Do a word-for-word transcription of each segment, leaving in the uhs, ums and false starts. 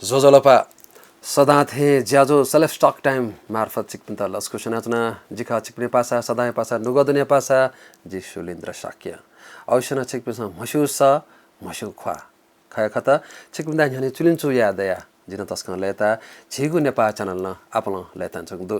ज्वजलपा, सदां थें ज्याझ्वः Self Talk Time मार्फत छिकपिन्त लसकुस यानाच्वना। जि खः छिकपिनि पासा, सदांया पासा, नुगः दुने पासा, जि सुलिन्द्र शाक्य। अवश्य नं छिकपिन्सं म्हस्यू सः, म्हस्यू ख्वाः। खः खत, छिकपिन्त न्ह्यःने चुलिंचु याये दयाः जिं नं तसकं लय्ताः। झीगु नेपाः channel नं आपालं लय्तानाच्वंगु दु।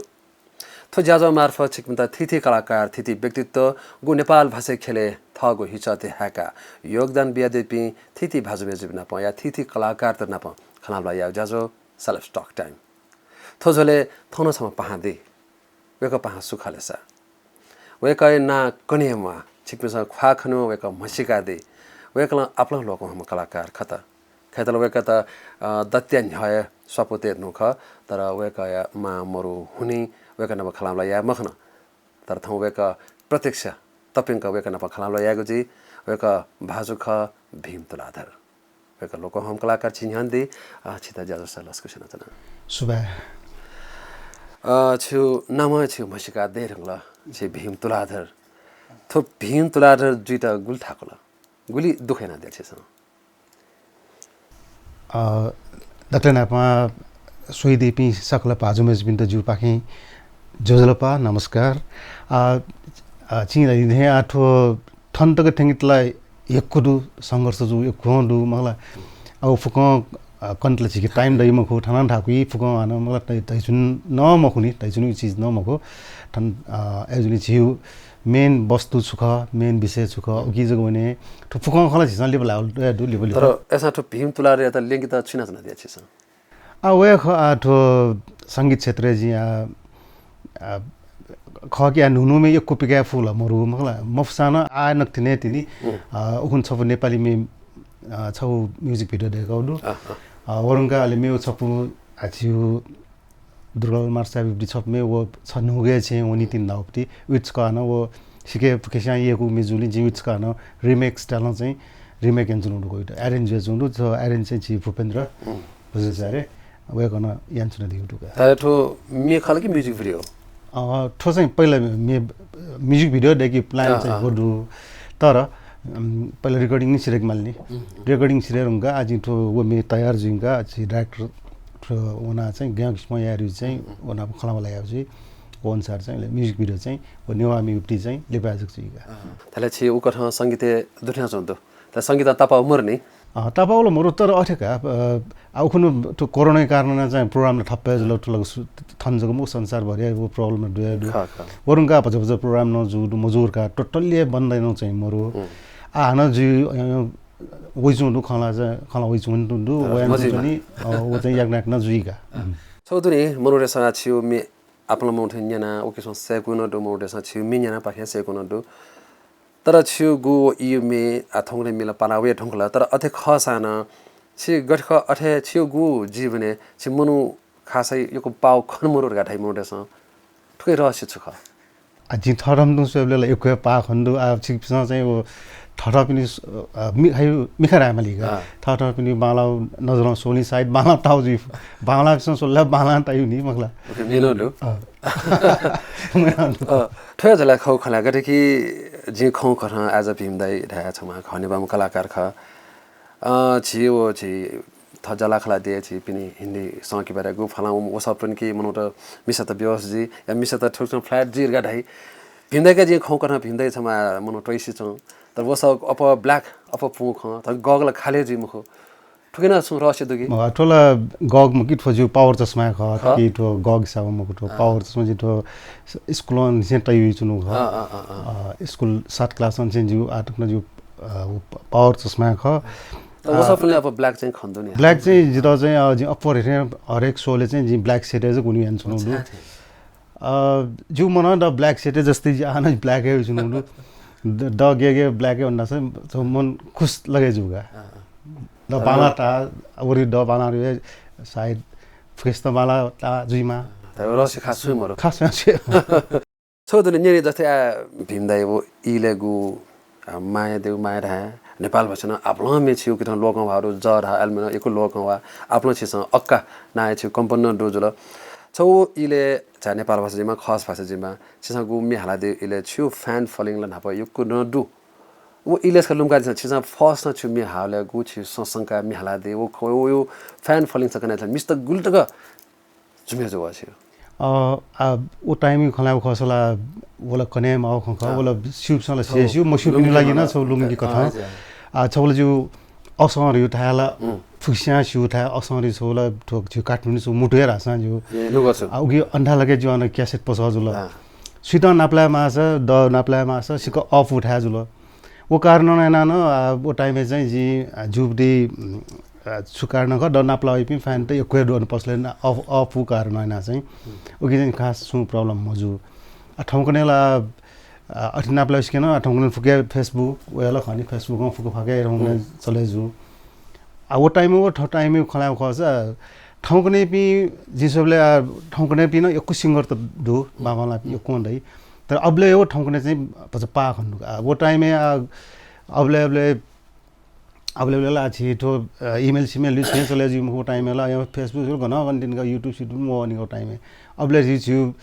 थ्व ज्याझ्वः मार्फत छिकपिन्त थीथी कलाकार, थीथी व्यक्तित्व, गु नेपाल भाषाया ख्यलय् थःगु हिचःति हाय्काः योगदान बियादीपिं थीथी भाजु मय्जुपिं नाप या थीथी कलाकारत नाप खँल्हाबल्हा यायेगु ज्याझ्वः Self Talk Time। थ्व झ्वलय् थौं नं छम्ह पाहां दइ। वय्कः पाहां सु खः ले सा? वय्कःया नां कने हे म्वाः। छिकपिन्सं ख्वाः खनेवं वय्कः म्हसीका दइ। वय्कलं आपालं लोकंह्वाःम्ह कलाकार खत। खय्‌तल वय्कःयात, अ, दत्तया न्ह्यः हे स्वापू तये धुन खः, तर वय्कःया मां मरु हुनिं वय्कः नाप खँल्हाबल्हा याये मखन। तर थौं वय्कः प्रत्यक्ष तप्यंक वय्कः नाप खँल्हाबल्हा यायेगु जुइ। वय्कः भाजु खः भीम तुलाधर। वय्कः लोकंह्वाःम्ह कलाकार झी न्ह्यःने दइ, अ, छित ज्याझ्वलय् लसकुस यानाच्वना। सुभाय्। अ, छिगु नामं हे छिगु म्हसीका दये धुंकल, छि भीम तुलाधर। थ्व भीम तुलाधर जुइत गुलि थाकुल? गुलि दुःख यानादिल छिसं? अ, दकलय् न्हापां स्वयादीपिं सकल भाजु मय्जुपिन्त जिगुपाखें ज्वजलपा, नमस्कार। अ, अ, छिं धयादी थें आः थ्व थन तक थ्यंकेत ला यक्व दु, संघर्ष जू, यक्वं दु, मखु ला। अब फुक्कं, अ, कनेत ला झीके time दइ मखु, थनं धाःगु फुक्कं हानं, मखु ला, धइ-, धइच्वने नं मखु नि, धइच्वने चिज नं मखु। थन, अ, अय्‌जूगुलिं झीगु main वस्तु छु खः, main विषय छु खः, उकी जक वने। थ्व फुक्कं खँ ला झीसं लिपा ल्हाये दु, लिपा लिपा। तर अय्‌सां थ्व भीम तुलाधरयात ल्यंकेत छु यानाच्वनादिया छिसं? आ, वय् खः, आ, थ्व संगीत क्षेत्रय् जिं, आ, आ, खः कि, आ, न्हून्हू म्ये यक्व पिकाये फु ला मरु, मखु ला, मफुसां नं आः नकतिनि तिनि, उम्। आ, उखुन्हु छपु नेपाली म्ये, आ, छगू music video दय्कागु दु। आ, आ। आ, व धुंकाः अले मेगु छपु, आ, झीगु दुर्गालाल मार्साविपट्टि छपु म्ये व छ न्हूगु हे छेँय् वनी तिनि धाःगुपट्टि, उइत छकः हानं व सिक्क फुक्कसियां यय्कूगु म्ये जूगुलिं जिं उइत छकः हानं remake style नं चाहिँ remake यानाच्वनागु दु, उइत arrange जुयाच्वंगु दु। थ्व arrange चाहिँ झी भूपेन्द्र उम्। बज्राचार्य वय्कलं यानाच्वनादीगु दु का। धाःसा थ्व म्ये खः ला कि music video? अ, थ्व चाहिँ पहिला म्ये, music video दय्केगु plan आ, चाहिँ आ। व दु। तर, अम, पहिला recording नि सिधय्के माल नि। उम्। Recording सिधये धुंकाः आः जिं थ्व व म्ये तयार जुइधुंकाः झी director थ्व वनाः चाहिँ गय् किसिमं याये धइगु चाहिँ उम्। व नाप खँल्हाबल्हा याये जुइ। व अनुसार चाहिँ अले music video चाहिँ व नेवाः म्येगुपट्टि चाहिँ लिपा जक जुइ का। अँ, धाःसा छि उकथं संगीतय् दुथ्यानाच्वंगु दु। धाःसा संगीतं तापाःगु मरु नि? अँ, तापाःगु ला मरु, तर अथे का, अ, आ, उखुन्हु थ्व कोरोनाया कारणं चाहिँ program ला ठप्प हे जुल, थ्व ला सु-, थन जक मखु, संसारभर हे व problem ला दुया दु। खः, खः। व धुंकाः भचा भचा program नं जू दु, मजू धुंकाः totally हे बन्द यानाः चाहिँ मरु। उम्। आ, हानं जुइ, अ, वइच्वंगु दु, खँ ल्हाः चाहिँ, खँ ल्हाः वइच्वंगु दु, तर वयां मजुइमा। नि, अ, व चाहिँ याकनं याकनं जुइ का। अँ। उम्। छगू दु नि, मनूतय्सं छिगु म्ये आपालं मनूतय्सं न्यनाः, उकिसं सय्कूगु नं दु, मनूतय्सं छिगु म्ये न्यनाः पाखें सय्कूगु नं दु। तर छिगु व ई म्ये, आ, थौंकन्हय् म्ये ला पाना वये धुंकल, तर अथे खःसां नं छि गथे खः अथे छिगु जीवनय् छि मनू खासय् यक्व पाः खने मरु धकाः धाइ मनूतय्सं। थुकिया रहस्य छु खः? आ, जिं थःथःपिन्त स्वयेबलय् ला यक्व हे पाः खने दु। आ, छिकपिन्सं चाहिँ व थःथःपिनि, अ, मि-, हयु मिखा धायेमाली का। अँ। थःथःपिनि बांलाःगु नजरं स्वनिं सायद बांलाः ताःगु जुइ। बांलाःपिन्सं स्वल ला बांलाः ताइगु नि, मखु ला। OK, मेनं दु। अँ। मेनं दु। अँ, थ्व हे झ्वलय् खँ खँ ल्हाये, गथे कि जिं खँ कथं as a भीम दाइ धाये छम्ह खः नेवाःम्ह कलाकार खः। अ, झी व झी थः ज्यालाखाला देय् झीपिनि हिन्दी संकिपाय् गु फलां वःम्ह वसःपिनि कि मनूत मिसात बेहोस जुइ, या मिसात थुकथं flat जुइ धकाः धाइ। भीम दाइके जिं खँ कथं भीम दाइ छम्ह मनू त्वइसि च्वं। तर वसः अप्वः black, अप्वः पुं खं, तर गःगु ला खालि जुइ मखु। थुकिं नं छुं रहस्य दु कि? अ, थ्व ला गःगु मखु कि थ्व जिगु power चस्मा हे खः, खः? कि थ्व गःगु हिसाबं मखु, थ्व अँ। Power चस्मा जिं थ्व स्कुलं निसें तयावइच्वनागु खः। अँ, अँ, अँ, अँ। अ, स्कुल सात class निसें जिगु आः तक नं जिगु, अ, व प-, power चस्मा हे खः। तर अ, वसःपिन्सं ला अप्वः black चाहिँ खने दु नि। Black चाहिँ जितः चाहिँ, अ, जिं अप्वः हे हरेक show-लय् चाहिँ जिं black set हे जक वने यानाच्वनागु दु। अच्छा, अच्छा। अ, जिगु मनं द black set हे जस्तै जि आः नं black हे वइच्वनागु दु। द, द गे गे black हे वनाः चाहिँ मन खुस लगे जू का। अँ, अँ। द बांलाः ताः, वरि द बांलाः रे, सायद फुकेस्त बांलाः ताः जुइमा। तर रहस्य खास छुं मरु। खास छुं मरु। छगू दु नि, न्यने जस्तै आः भीम दाइ व इलय् गु, अ, माया देउ माया धाये, नेपाल भाषां नं आपालं म्ये छिगु उकिथं लोकंह्वाः दु, जः धाः album नं यक्व लोकंह्वाः, आपालं छिसं अक्का नां हे छिगु compose नं दु जुल। छगू इलय् झी नेपाल भाषा जिमा, खस भाषा जिमा, छिसं गु म्ये हालादिउ इलय् छिगु fan following ला न्हापा यक्व नं दु। व इलेस का लुमका दिसँ, छिसं first नं छु म्ये हावले गु छि संसंका म्ये हाला दे, व, व, व fan following स कने मिस्त गुल तक जुमे जो वासी। अ, आ, व time खला व खसला वला कने माव खं खा, हाँ। वला सिउप सला छौ, सिउ, मसिउ लुंगी पिनु लागि ना, ना। छौ लुंगी कथा। हाँ, हाँ। आ, छौला जु असं रिउ थायला, हम्म। फुक्स्यां सिउ थाय असं रि छौला ठोक छु काठमाडौं छु मुठुए रासा जु। ए, लुगा छु। आ, उगी अन्धा लगे जु अन cassette पसः जुल। हाँ। स्वीत नापलाय मासा, द नापलाय मासा, सिक अफ उठाय जुल। व कारण याना न, आ, व time चाहिँ जि, आ, जुबडी, उम्, आ, छु कारण ख, द नापलाय पिं fan त यक्वे दोन पसले ना, अफ, अफ उ कारण याना चाहिँ। हम्म। उगी चाहिँ खास छु problem मजु। आ, ठौकने ला, आ, अथे नापलाय सिकेन, आ, ठौकने फुके Facebook, वयाला खनि Facebook, अँ, फुके फाके, ठौकने हम्म। चले जु। आ, वो time, वो ठ-, time खला खस, आ, ठौकने पि, जिसबले, आ, ठौकने पि न, यक्कु singer त दु, बाबाला पि, यक्कु दइ। तर अबले वो ठौकने चाहिँ, पच पा खन दु। आ, वो time, आ, अबले, अबले, अबले, अबले ला, आ, छि, ठो, आ, email, सिमेल, लिस, फेस, ले, जी, मखु time ला, या, Facebook, गन, गन, दिन का, YouTube, YouTube, मो, निको time। अबले, जी, छु,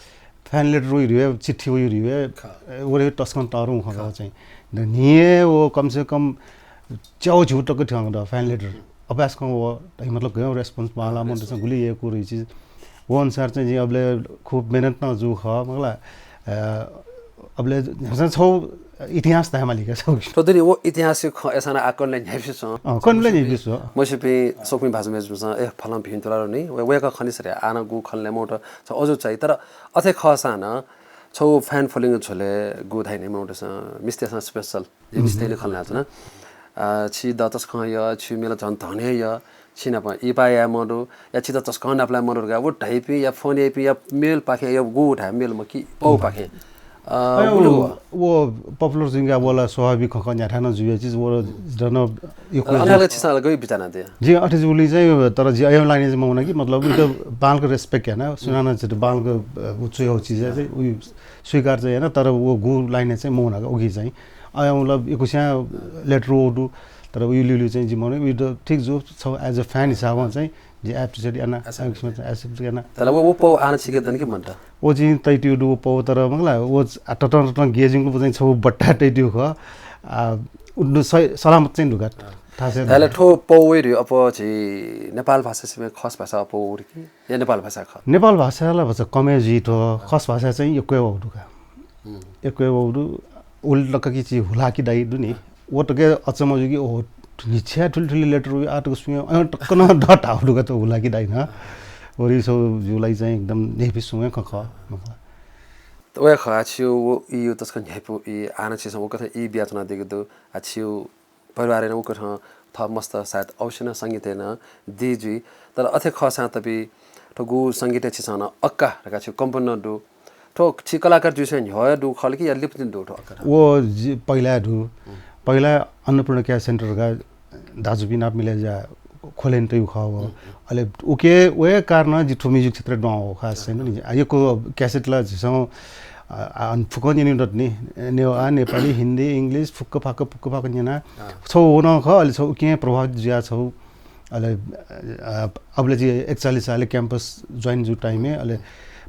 fan letter उइ रिवे, चिट्ठी उइ रिवे, खा। ए, वरे तस्कन तारुं खा खा। चाहिँ। द निये वो कम से कम च्याउ झिउ तक थ्यंग द fan letter। अभ्यास कं वो, त मतलब गयो response बाला मन तसं गुली ये कुरु चिज। वो अनुसार चाहिँ जी अबले खूब मेहनत न जु ख, मगला, अ, अबले हसन छौ इतिहास धाय मालिक छौ। तो दुनि वो इतिहास ख एसाना आकलन न्याफिस। अ, कनले न्याफिस। मसिपि सोकमी भाजमे जुसा, ए, फलाम भिन तुला नि, वे, वेका खनि सरे, आना गु खनले मोट, छ अजु चाहिँ, तर अथे खसाना, छौ fan following झोले गु धाइ नि मोट सा, मिस्ते सा special। जे मिस्ते ने खलना छु ना। आ, छि द तसकं य, छि मेला झन धने य, छि नाप इपा या मरु, या छि द तसकं नापला मरु गा, वो type या phone या पि या mail पाखे या गु उठा mail म कि पौ पाखे। आ, अयो, उलु वो। वो popular जिंगा वला स्वाभाविक खक न्याठा न जुया चिज वो दन यो अ, अनल छि साल गई बिचाना दे। जी, अथे जुली चाहिँ, तर जी अयम लाइने चाहिँ मौना कि, मतलब, इक बालक respect है ना, सुनाना चाहिँ बालक, अ, उच्च हो चिज चाहिँ, उयो स्वीकार चाहिँ है ना, तर वो गु लाइने चाहिँ मौना उगी चाहिँ। अयम मतलब, इकुस्या letter ओडु, तर उयो लिलु चाहिँ जी मौना, उयो त ठीक जो छ, as a fan हिसाबमा चाहिँ, जी appreciate याना, accept याना। तर वो, वो पौ आना छिके दन कि मन त? वो जी तैतियो दु वो पौ, तर मगला, वो आ तटन तटन गेजिङ को चाहिँ छौ बट्टा तैतियो ख। आ, उड्नु सय-, सलामत चाहिँ दुगा। थासे थाले दुगा। ठो पौ वइ रे, अप झी नेपाल भाषा सिमे खस भाषा अप वइ कि? या नेपाल भाषा ख? नेपाल भाषा ला भाषा कमे जी ठो, खस भाषा चाहिँ यक्वे वउ दुगा। हम्म। यक्वे वउ दु, उल लक कि ची हुलाकी दाइ दुनि। हाँ। वो तके अचम्म जु कि, ओहो, निछ्या ठुली ठुली letter वइ, आ तक सुया, अ, तक न डट आउ दुगा त हुलाकी दाइ न। वरी सो जुलाई चाहिँ एकदम नेफी सुया ख ख। त वया ख, आ छियो वो, ई यो तसक न्ह्यापु, ई आना छिसं वो कथा ई बिया तना देके दु, आ छियो परिवारय् नं उकथं थः मस्त सायद अवश्य नं संगीतय् नं दी जुइ। तर अथे खःसां तपि थ्व गु संगीतय् छिसं नं अक्का धकाः छि कम्पन नं दु। थ्व छि कलाकार जुइसे न्ह्यः दु खल कि या लिपतिन दु थ्व अक्का? वो जि-, पहिला दु। हम्म। पहिला अन्नपूर्ण care center का दाजुपिं नाप मिले जा खोलेन तयु खः वो। हम्म। अले उके वे कारण जि थ्व music क्षेत्र द्वां हो खास चाहिँ नि। आ, यक्व cassette ला झिसं, आ, आ, अन फुकन यनि दत नि। ने-, आ, नेपाली, हिन्दी, English, फुक्क फाक्क, फुक्क फाक्क न्यना। हाँ। छौ हो न ख, अले छौ उके प्रभावित जुया छौ। अले, आ, अबले जि एकचालिस साल campus join जु time ए, अले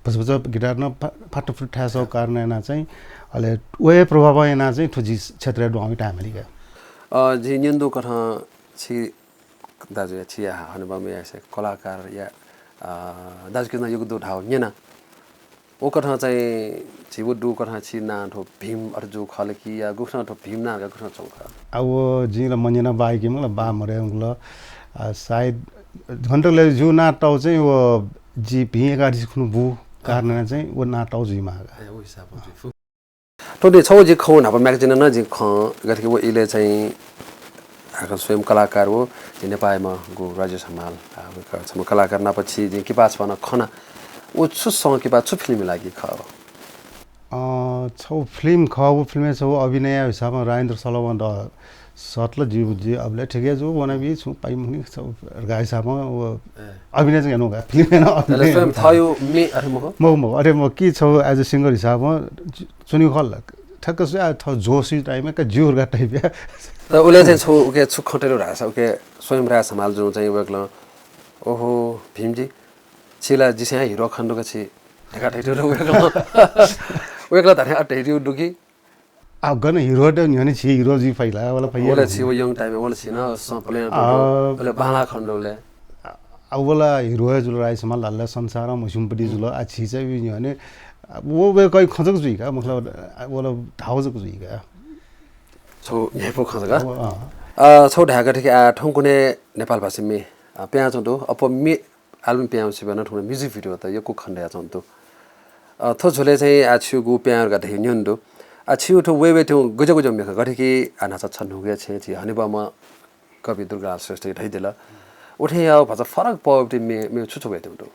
भस भस guitar न फा-, फाटफुट थाय् छौ कारण याना चाहिँ, अले वे प्रभाव याना चाहिँ थ्व जि क्षेत्र द्वां time लिका। अ, जि न्यन्दु कथं छि दाजु या छिया हनेबहःम्ह यासे कलाकार या, अ, दाजुकिजा युगदु धाउ न्यना। उकथं चाहिँ झिगु दु कथं छि नां थ्व भीम अथे जु खल कि या गुकथं थ्व भीम नां गुकथं चौ खः? आ, वो जिं ला मन्यना बाइके मला बा मरे उंगल। आ, सायद घन्टले जु नां तौ चाहिँ वो जि भिं एकादशी खुनु बु कारण चाहिँ वो नां तौ जुइ मागा। ए, वो हिसाब हो जुइ फु। थ्व दे छौ जि खँ न्हापा म्यागजिन नं जि खँ गथे कि वो इले चाहिँ हाकनं स्वयं कलाकार वो जि नेपाःम्ह गु राजेश हमाल, आ, व क-, छम्ह कलाकार नाप छि जि किपा छपा नं खना। वो छु सं किपा छु film लागि खः? अ, छौ film खः, वो film छौ अभिनय हिसाबमा राजेन्द्र सलमान द सतल जि, जि अबले ठिकै जु वना बि छु पाइ मुनि छौ गा हिसाबमा वो ए। अभिनय चाहिँ गा film न अभिनय। स्वयं थयु मे अरे मखो? मखो, मखो, अरे म कि छौ as a singer हिसाबमा चुनि खल। ठ्याक्क सु-, आ, थ्व जोशी time का ज्यूर का type या। त उले चाहिँ छौ उके छु खटेर रासा, उके स्वयं राय सम्हाल जुं चाहिँ वेकलं, "ओहो, भीमजी, छिला जिस्यां hero खन दुका छि।" ढेका ठैठ्यो वेकलं। वेकलं धरे अ ठैठ्यो दुकी। आ, गन हिरो त न्ह्यःने छि हिरो जुइ फइ ला, वला फइ वला ला। छि व young time वला छि न सं play आ, वला बांला खण्डले। आ, वला हिरो जुल राइ समाल लाल संसार मसुम पति जुल, आ, छि चाहिँ न्ह्यःने, आ, वो, वो कइ खजक जुइ का, मतलब, आ, वला धावजक जुइ का। छौ न्ह्याइपु खजक। अ, अ। अ, छौ ढाका ठिक आ ठौंकुने नेपाल भाषा मे, अ, प्यां चौ दु, अप मे album प्यां सिबेन ठौंकुने music video त यक्व खण्डया चौ दु। अ, थ्व झ्वले चाहिँ आ छिगु प्यां का धइ न्यन दु। आ छिगु थ्व वे वे थ्व गजगज मेखा गथे कि आ नाचा छ न्हुगे छे छि हनेबम कवि दुर्गा श्रेष्ठ धइ दिल। उठे या भाषा फरक पवति मे, मे छु छु वे दु।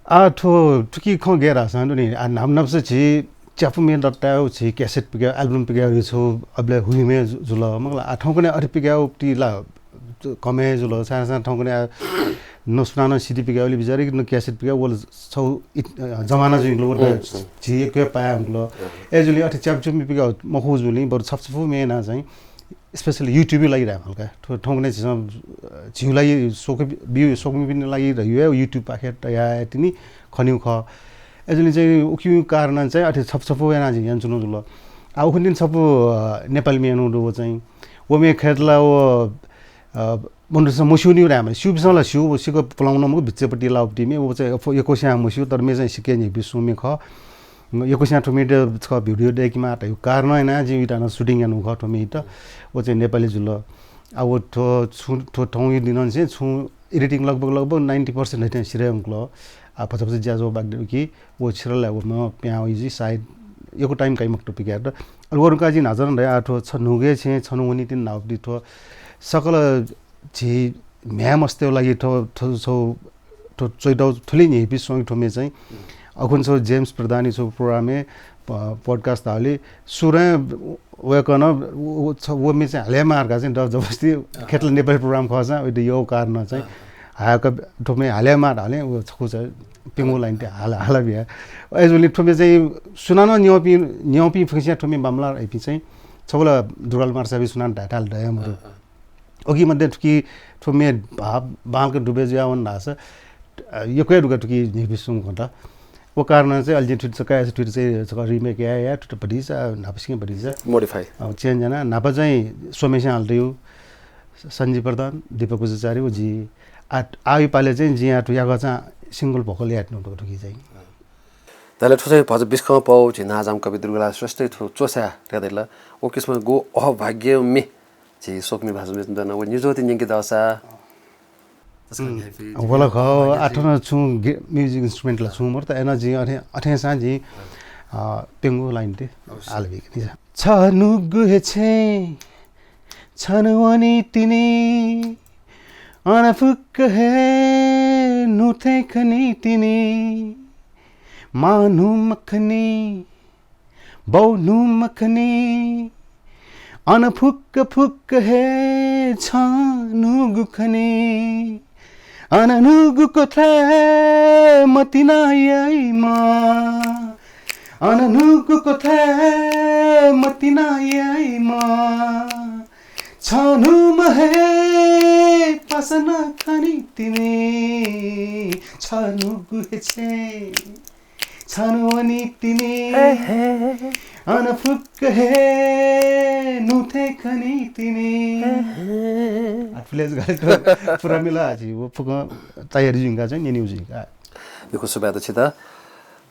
आ, थ्व थुकी खँ गय् धाःसां दु नि, आ, न्हापा न्हापा छि च्यापु मे दत्तायु छि cassette पिकायु, album पिकायु छु अबले हुइमे जु-, जुल। मखु ला, आ, ठौंकुने अथे पिकायु ति ला कमे जुल। सारा सारा ठौंकुने आ, न सुनानं CD पिकायु ले बिचारी, न cassette पिकायु वल छौ इत-, अ, जमाना जुइगुल, वल हम्म, हम्म। छि यक्व पायंगुल। हम्म। ए जुलि अथे च्यापु च्यापु पिकायु मखु जुलि, बरु छपछपु मे ना चाहिँ specially YouTube लागि धायेमाल का। थ्व-, थौंकन्हय् झीसं, अ, झीगु लागि स्वकुमि-, बि-, स्वकुमिपिनि लागि धइगु हे YouTube पाखें तयाः तिनि खनीगु खः। अय्‌जूगुलिं चाहिँ उकिया कारणं चाहिँ अथे छपु छपु यानाः झी यानाच्वनागु जुल। आ, उखुन्हु तिनि छपु, अ, नेपाली म्ये यानागु दु व चाहिँ। व म्ये खय्‌त ला व, अ, मनूतय्‌सं मस्यूनिगु धायेमाल। स्यूपिन्सं ला स्यू, व सिक्क पुलांगु नं मखु, भिक्षापट्टि लाःगु तिनि म्ये, व चाहिँ यक्व-, यक्वस्यां मस्यू, तर म्ये चाहिँ सिक्क न्ह्याइपिं स्वम्ह खः। यक्वस्यां थ्व म्ये द-, छकः video दय्‌केमाः धइगु कारणं यानाः जिं इमित नं shooting यानागु खः थ्व म्येयात। व चाहिँ नेपाली जुल। आ, व थ्व छुं, थ्व थौंया दिनंनिसें छुं editing लगभग, लगभग ninety percent हे थें सिधय् धुंकल। आ, भचा भचा ज्याझ्वः बाकि दु कि व छिरल ला व म्ये प्यां वइ जुइ सायद यक्व time काइ मखुत पिकायेत। अले व धुंकाः जिं न्हाचः नं धया, आ, थ्व छ न्हूगु हे छेँ छन्हु वनी तिनि धाःगु ति थ्व सकल झी म्ह्याय् मस्तय्‌गु लागि थ्व, थ्व, थ्व, थ्व च्वइतःगु थुलि न्ह्याइपिं स्वंगु थ्व म्ये चाहिँ। अखुन्हु छगू जेम्स प्रधानया छगू program-य् प-, podcast धाःगुलिं सुरय् वय्‌कलं व, व, छ-, व म्ये चाहिँ हालेमाः धकाः चाहिँ जबरजस्ती अँ। खय्‌त ला नेपाली program खःसां वयात यःगु कारणं चाहिँ अँ। हाय्‌क थ्व म्ये हालेमाः धाःगुलिं व छकू चाहिँ प्यंगू line-य् हाल, हालाबिया। अय्‌जूगुलिं थ्व म्ये चाहिँ सुनानं न्यंपिं, न्यंपिं फुक्कसियां थ्व म्ये बांमलाः धइपिं चाहिँ छगू ला दुर्गालाल मार्साबी सुनानं धायेथाय् ला दया मदु। अँ, अँ। उकी मध्ये थुकी थ्व म्ये बा-, बांलाक दुबय् जुयावन धाःसा, अ, यक्व हे दुगु थुकी न्ह्याइपिं स्वंगु खः। व कारणं चाहिँ अले जिं थुइत छकः, थुइत चाहिँ छकः remake याये, याये, थुइत भतिचा, न्हापासिकं भतिचा। Modify। अ, change यानाः न्हापा चाहिँ स्वम्हेस्यां हालातयागु, सञ्जीव प्रधान, दीपक बज्राचार्य व जि। आ, आःया पालय् चाहिँ जिं आ थ्व याकःचां single vocal यायेत्यनागु दु थुकी चाहिँ। धाःसा थ्व चाहिँ भचा बिस्कं पौ झी नांजाःम्ह कवि दुर्गालाल श्रेष्ठया थ्व च्वसाय् धकाः धाइ ला, व किसिमं गु अहोभाग्य म्ये झी स्वकुमि भाजु मेपिन्त नं व न्ह्यज्वःति न्यंके दःसा। तसकं हम्म। न्ह्याइपिं वल खः, आ थन छुं गे-, music instrument ला छुं मरु, तर अय्‌नं जिं अथे, अथेसां जिं, अ, प्यंगू line ति अवश्य। हालाबी नि। छ न्हूगु हे छेँ, छन्हु वनी तिनि, अन फुक्क हे न्हू थें खनी तिनि। मां न्हू मखनी, बौ न्हू मखनी, अन फुक्क फुक्क हे छं न्हूगु खनी। अन न्हूगु क्वथाय् मतिना याइमा, अन न्हूगु क्वथाय् मतिना याइमा। छन्हु हे पासा नं खनी तिनि, छ न्हूगु हे छेँ। छन्हु वनी तिनि, हे, हे। अन फुक्क हे न्हू थें खनी तिनि। हे, हे। आ, थुलि जक गाली त पुरा मिला आछि, व फुक्कं तयारी जुइका चाहिँ न्यनेगु जुइका। यक्व सुभाय् दु छित। अ,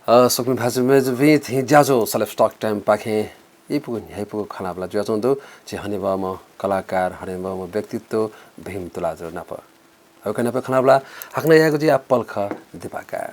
स्वकुमि भाजु मय्‌जुपिं, थ्व ज्याझ्वः Self Talk Time पाखें यक्व न्ह्याइपुगु खँल्हाबल्हा जुयाच्वंगु दु। झी हनेबहःम्ह कलाकार, हनेबहःम्ह व्यक्तित्व भीम तुलाधर नाप। अय्‌कूगु नाप खँल्हाबल्हा हाकनं यायेगु जुइ आ पलख दिपाका।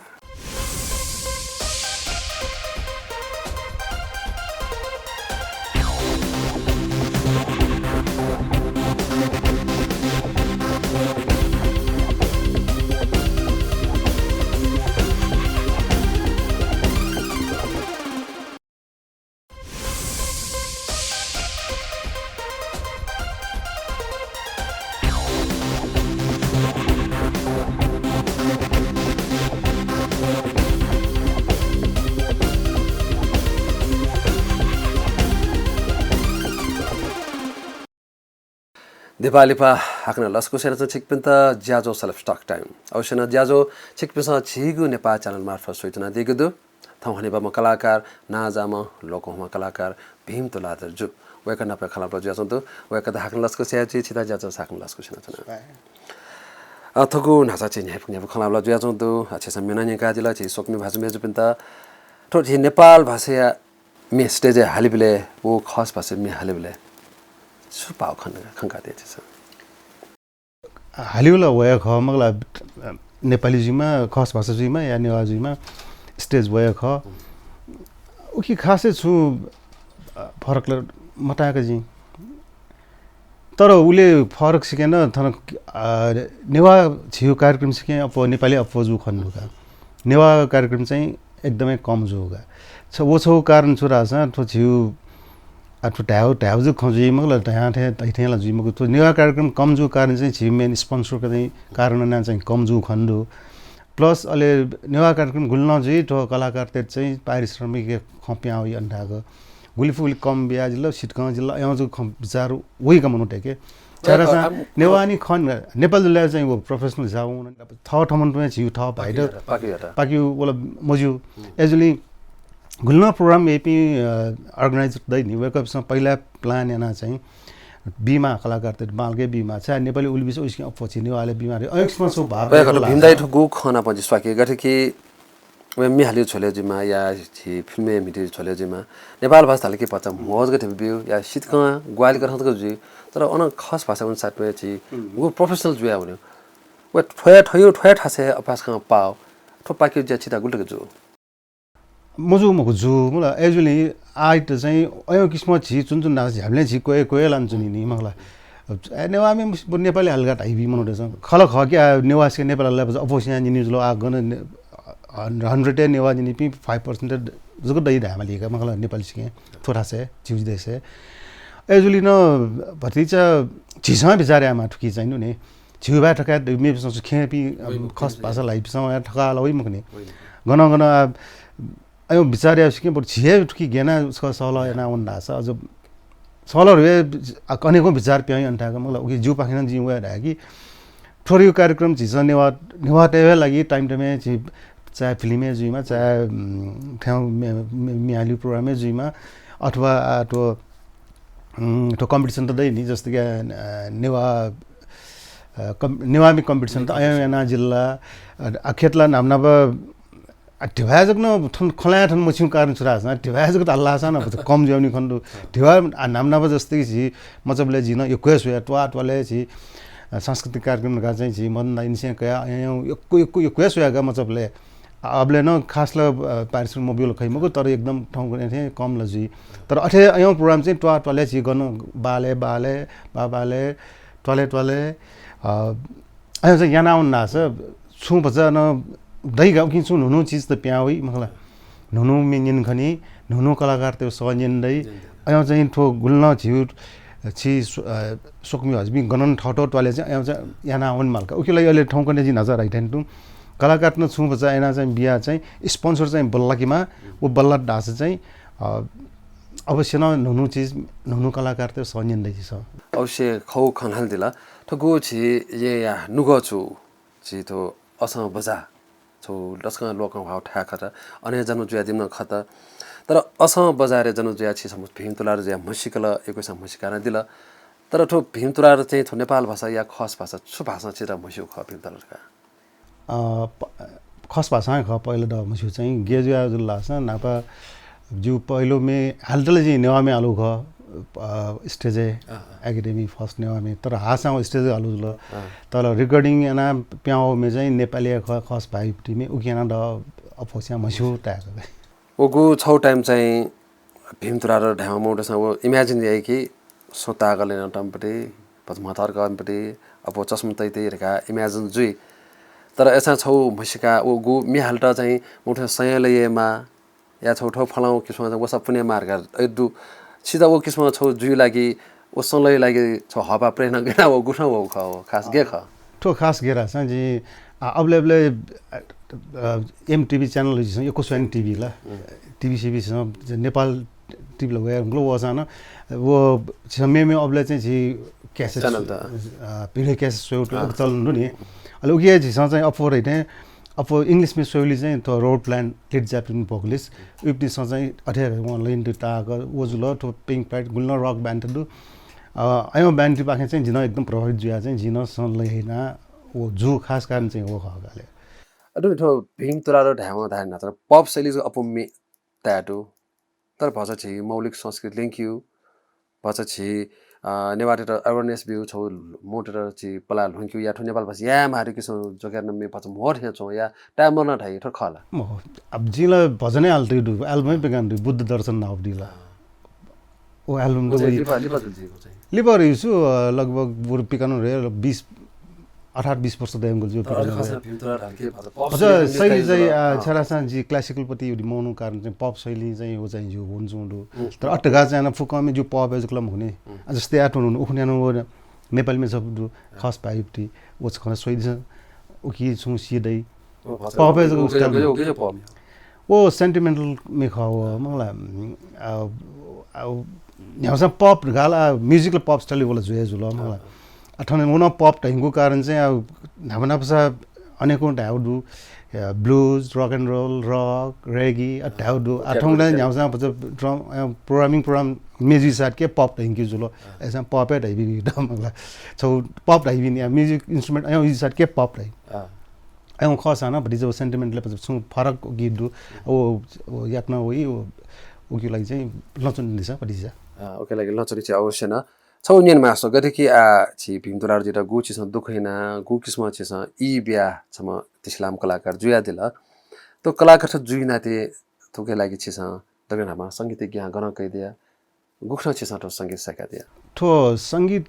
दिपालिपा हाकनं लसकुस यानाच्वना छिकपिन्त ज्याझ्वः Self Talk Time। अवश्य नं ज्याझ्वः छिकपिन्सं झीगु नेपाः channel मार्फत स्वयाच्वनादीगु दु। थौं हनेबहःम्ह कलाकार, नांजाःम्ह लोकंह्वाःम्ह कलाकार भीम तुलाधर जु, वय्कः नाप खँल्हाबल्हा जुयाच्वंगु दु। वय्कःयात हाकनं लसकुस याये, छित ज्याझ्याःगु हाकनं लसकुस यानाच्वना। अ, थुगु न्हाचः झी न्ह्याइपुसे न्ह्याइपुसे खँल्हाबल्हा जुयाच्वंगु दु। अ, छिसं म्ये नं न्यंकादिल, झी स्वकुमि भाजु मय्जुपिन्त। थ्व झी नेपाल भाषाया म्ये stage-य् हालेबलय्, व खस भाषाया म्ये हालेबलय् छु पाः खन-, खंकादिया छिसं? हालेबलय् वया खः, मखुला, नेपाली जुइमा, खस भाषा जुइमा, या नेवाः जुइमा, stage वया खः। उकी खासै छुं, अ, फरक ला मताय्का जिं। तर उले फरक सिकें नं थन, अ, नेवाः झीगु कार्यक्रम सिकें अप्वः, नेपाली अप्वः जू खने दु का। नेवाः कार्यक्रम चाहिँ एकदमै कम जू का। छ-, व छगू कारण छु धाःसा थ्व झीगु, आ, थ्व धायेगु, धायेगु जक खँ जुइ मखु ला, धयां थें, धइ थें ला जुइ मखु। थ्व नेवाः कार्यक्रम कम जूगु कारण चाहिँ झीगु main sponsor-का चाहिँ कारण यानाः चाहिँ कम जू खने दु। Plus अले नेवाः कार्यक्रम गुलि नं जुइ, थ्व कलाकारतय्त चाहिँ पारिश्रमिक खँ पिहां वइ अन धाःगु। गुलिफुलि कम बियादिल, सित कं जिल, अयं जक खँ बिचाः वइ का मनूतय्‌के। छाय्धाःसा अ, अ, नेवाः नि खँ, नेपाल जुलय् चाहिँ व professional हिसाबं वन। थःथम्हं तुं झीगु थः भाइत पाकि यात, पाकि यात। पाकि वल मज्यू। अय्‌जूगुलिं गुलि नं program याइपिं, अ, organizer दइ नि, वय्कःपिसं पहिला plan यानाः चाहिँ बीमाः, कलाकारतय्त बांलाक बीमाः। छाय् नेपाली उलिबिस उइसके अप्वः झी नेवाःलय् बीमाः रे। अय् किसिमं छगू भाव वय्कः प्रयोग भीम दाइ यात। थुगु खँ नाप जिं स्वाके, गथे कि वय् म्ये हालेगु झ्वलय् जुइमा, या झी film-य् म्हितेगु झ्वलय् जुइमा, नेपाल भाषा धालकि भचा म्हं जक थें ब्यु, या सित कं ग्वाहालि कथं जक जुइ, तर अन खस भाषा वन साथ में झी गुगु professional जुया वने। वय् थ्वया थ्वया थ्वया थासय् अभ्यास कं पाः, थ्व पाकि ज्या छित गुलि तक जू? मजू मखु, जू, मखुला। अय्‌जूगुलिं आःयात चाहिँ अयं किसिमं झी च्वन च्वन धाःसा झ्याबलें झी क्वय् क्वय् लानाच्वनी नि, मखुला। अय् नेवाः म्ये, नेपाली हालागु धाइपिं मनूतय्सं खः ला खः कि, आ, नेवाः सिके नेपाल हालागु अप्वः सियां न्यनी जुल, आ, गन ने-, hundred-य् नेवाः न्यनीपिं five percent जक दइ धायेमाली का, मखुला, नेपाली सिके थ्व थासय्, झीगु देशय्। अय्‌जूगुलिं नं भतिचा झीसं बिचाः यायेमाः थुकी चाहिँ नु नि। झीगु बाहेक थकाय् मेपिसं छु खँ ल्हाइपिं, वइ मखु, खस खँ भाषा ल्हाइपिसं वया थकाः ला वइ मखु नि। वइ मखु। गनं गनं आ, अयं बिचाः याये सिकें बरु झी हे थुकी गेना छकः सहलह याना वन धाःसा अझ सहलह रे, आ, अनेकं बिचाः पिहां वइ अन धायेका, मखुला, उकी जिगुपाखें नं जिं वया धाये कि थ्व थ्व कार्यक्रम झीसं नेवाः, नेवाःतय् हे लागि time time-य् झी चाहे film-य् जुइमा, चाहे, उम्, थ्व म्ये, म्ये, म्ये हालेगु program-य् जुइमा, अथवा, आ, थ्व, उम्, थ्व competition त दइ नि, जस्तो कि, आ, नेवाः, आ, कम-, नेवाः म्ये competition त अयं याना जिल्ला, आ, आ, खेत ला न्हापा न्हापा आ, धिबा जक नं थन खँ ल्हाये थन मछिउ कारण छु धाःसा, धिबा जक धाल धाःसा नं कम जुयावनी खने दु। धिबा, आ, न्हापा न्हापा जस्तो कि झी मचाबलय् झी नं यक्व हे स्वया, त्वाः त्वालय् झी, आ, सांस्कृतिक कार्यक्रम धकाः चाहिँ झी मदन दाइ निसें कयाः अयं यक्व, यक्व, यक्व हे स्वया का मचाबलय्। आ, अबलय् नं खास ला, आ, पारिश्रमिक मब्यूल खइ मखु, तर एकदम थौंकन्हय् थें कम ला जुइ। तर अथे अयं program चाहिँ त्वाः त्वालय् झी गन बालय्, बालय्, बा बालय्, त्वालय् त्वालय्, आ, अयं चाहिँ याना वन धाःसा छुं भचा नं दइ का, उकिं छुं न्हू न्हू चिज त पिहां वइ, मखुला। न्हू न्हू म्ये न्यने खनी, न्हू न्हू कलाकारतय् सः न्यने दइ। अयं चाहिँ थ्व गुलि नं झीगु, छि स्व-, अ, स्वकुमि भाजुपिं गनं थःथः त्वालय् चाहिँ अयं चाहिँ याना वनेमाल का। उकिया लागि अले थौंकन्हय् जिं न्हाचः धाइ थें तुं कलाकारत नं छुं भचा याना चाहिँ बिया चाहिँ sponsor चाहिँ बल्लाकेमा, व बल्लात धाःसा चाहिँ, अ, अवश्य नं न्हू न्हू चिज, न्हू न्हू कलाकारतय् सः न्यने दइ झीसं। अवश्य खः, खँ ल्हानादिल। थुगु झी येँया नुगः छु, झी थ्व असं बजा छु लसकं ल्वःकं ह्वाःगु थाय् खत, अन हे जन्म जुयादीम्ह नं खत। तर असं बजारय् जन्म जुयाः छिसं भीम तुलाधर जुयाः म्हसीकल, यक्वसियां म्हसीका नं दिल। तर थ्व भीम तुलाधर चाहिँ थ्व नेपाल भाषा या खस भाषा छु भाषां छित म्हस्यू खः भीम तुलाधर का? अ, प-, खस भाषां खः, पहिला दः म्हस्यू चाहिँ। गय् जुयाः जुल धाःसा न्हापा जिगु पहिलो म्ये हालेत ला जिं नेवाः म्ये हालू खः, अ, stage-य्, अँ, अँ। Academy first नेवाः म्ये, तर हाःसां व stage-य् हालू जुल। अँ। तर recording यानाः पिहां वःगु म्ये चाहिँ नेपाली खः, खस भाइपिं म्ये, उकी यानाः दः अप्वःसियां म्हस्यू ताय्‌क। उगु छगू time चाहिँ भीम तुलाधर धायेवं मनूतय्सं व imagine याइ कि सुं ताःगलय् नं तंपति, भचा म्हतर कःपति, अप्वः चस्मा तइ तइ धकाः imagine जुइ। तर अय्सां छगू म्हसीका उगु म्ये हालेत चाहिँ मनूतय्सं संयलं यायेमाः, या छगू थ्व फलां किसिमं चाहिँ वसः पुनेमाः धकाः अय् दु। छित व किसिमं छगू जुइ लागि, व संयलंया लागि छगू हःपाः प्रेरणा गय् यानाः वःगु नं वःगु खः, व खास गय् खः? थ्व खास गय् धाःसा जिं, आ, अबलय्, अबलय्, अ, अ, M T V channel झीसं यक्व स्वयानि TV ला। हम्म। TV सिभी झीसं नेपाल TV ला वया ग्लो वःसां नं व झीसं मेमेगु अबलय् चाहिँ झी cassette channel त। अ, video cassette स्वयेगु अँ। चलन दु नि। अले उकी हे झीसं चाहिँ अप्वः धइथें अप्वः English म्ये स्वयेबलय् चाहिँ थ्व Robert Plant, Led Zeppelin vocalist, उइपिनिसं चाहिँ अथे हे वं line दु ताःक, व जुल, थ्व Pink Floyd, गुलिं नं rock band दु। अ, अयं band पाखें चाहिँ जि नं एकदम प्रभावित जुया चाहिँ जि नं सँ लय् याना व जू खास कारण चाहिँ व खः का ले। अले थ्व भीम तुलाधर धायेवं धाये ना, तर pop शैली जक अप्वः म्ये ताये दु। तर भचा झी मौलिक संस्कृति ल्यंकेगु, भचा झी, अ, नेवाःतय्त awareness बीगु, छगू मनूतय्त झी पलाः ल्ह्वंकेगु या थ्व नेपाल भाषा याये माःगु किसिमं ज्वके नं म्ये भचा म्हो थें च्वं या ताये मदु नं धाइ, थ्व खः ला? मखु, अब जिं ला भजन हे हालातयागु दु, album हे पिकानातयागु दु, बुद्ध दर्शन नापं ला। व album व चाहिँ चाहिँ लिपा, लिपा जुल जिगु चाहिँ। लिपा जुल, अ, लगभग बरु पिकानागु हे बिस, अठार बिस वर्ष दयेगु जुल तर अझ पिकानागु खसं हे। भीम तुलाधर धाल कि भचा pop अझ शैली शैली चाहिँ, अ, अँ। छेँय् धाःसां जि classical पट्टि उलि मवःगु कारण चाहिँ pop शैली चाहिँ व चाहिँ ज्यू हुन च्वं दु। हुँ। तर अथे धकाः चाहिँ याना फुक्कं म्ये ज्यू pop-य् जक ला मखु नि। हुँ। अझ जस्तै याना थ्व हुनु, उखुन्हु याना व नेपाली म्ये छपु दु, अँ। खस भाइपट्टि, व चाहिँ खना स्वइ दिसँ, उकी छुं सी दइ। ओ, भचा pop-य् जक उकी, उकी, उकी, उकी pop। ओ sentimental म्ये खः व, मला, अ, अ, न्ह्याउसां pop धकाः ला, music ला pop style वला जुया जुल, मला। अँ। अ, थन व नं pop धइगु कारण चाहिँ, अ, न्हापा न्हापासा अनेकं धायेगु दु, अ, blues, rock and roll, rock, reggae, अ, धायेगु दु। अ, अ, थौंकन्हय् न्ह्याउसां भचा drum, अ, programming program म्ये जुइसाथं के pop धइगु जुल। अँ। अय्सां pop हे धइबी दु, मला। छगू pop धइबी नि, अ, music instrument, अ, जुइसाथं के pop धइ। अँ। अय् खःसां नं भतिचा व sentiment-य् भचा छुं फरक गीत दु। व, व याकनं वइ, व, उकिया लागि चाहिँ लँच्वने दिसँ भतिचा। अँ, उकिया लागि लँच्वने चाहिँ अवश्य नं। छगू न्यने मास्ति, गथे कि आ, छि भीम तुलाधरजुयात गु छिसं दुःख याना, गु किसिमं छिसं ई बिया छम्ह तिसिलाम कलाकार जुयादिल। थ्व कलाकार जुइ नाते थुकिया लागि छिसं दकले न्हापां संगीतया ज्ञान गनं कयादिया? गुकथं छिसं थ्व संगीत सय्कादिया? थ्व संगीत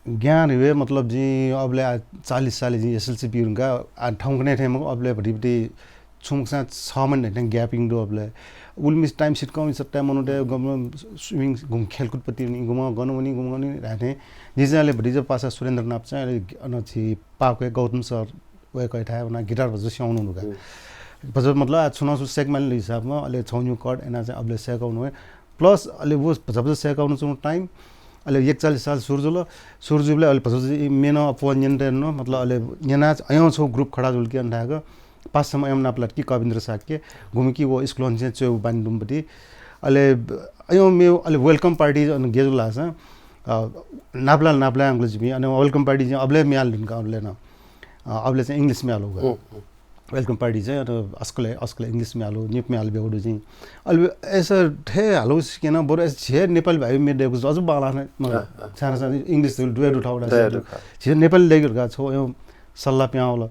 ज्ञान हे, मतलब, जिं अबलय् आ चालिस सालय् जिं SLC बी धुंकाः आ थौंकन्हय् थें मखु, अबलय् भतिभति छुं मखुसां छ महिना थें gap यानागु दु अबलय्। उलिमछि time सित कम, सत्ता मनूतय् गन swimming, गुम्ह खेलकुद पट्टि वनी, गुम्ह गन वनी, गुम्ह गन वनी धाये थें। जिं चाहिँ अले भतिचा पासा सुरेन्द्र नाप चाहिँ अले अन छि पाक्वय् गौतम सर वय्कःयाथाय् वनाः guitar भचा स्यंवनागु दु का। हम्म। भचा मतलब आ छुं नं छुं सय्के माल हिसाबं अले छगू निगू chord यानाः चाहिँ अबलय् सय्कावनागु। Plus अले व भचा भचा सय्कावनाच्वंगु time अले एकचालिस साल सुरु जुल। सुरु जुइबलय् अले भचा भचा म्ये नं अप्वः न्यने तये नं, मतलब अले न्यनाः अय् छगू group खडा जुल कि अन धायेक पासाम्ह अय्म्ह नापलात कि कविन्द्र शाक्य, गुम्ह कि व स्कुलं चाहिँ च्वय् बानी दुम्ह पट्टि। अले अय् म्ये अले welcome party अन गय् जुल धाःसां, अ, नापलाः नापलाः यंकल जिपिं, अन welcome party चाहिँ अबलय् म्ये हाले धुंकाः अबलय् नं। अ, अबलय् चाहिँ English म्ये हाल का। हम्म, हम्म। Welcome party चाहिँ अन अस्कलय्, अस्कलय् English म्ये हाल, निपु म्ये हाल ब्यागु दु चाहिँ। अले अय्सा थें हाल सिकेन, बरु अय्सा झी नेपाली भाइ म्ये दयेकु अझ बांलाः नि, मखु ला? अँ, अँ। साना साना English दुइ दु थौं ला। दुइ दु। झी नेपाली दयेकु का छगू अय् सल्लाह पिहां वल।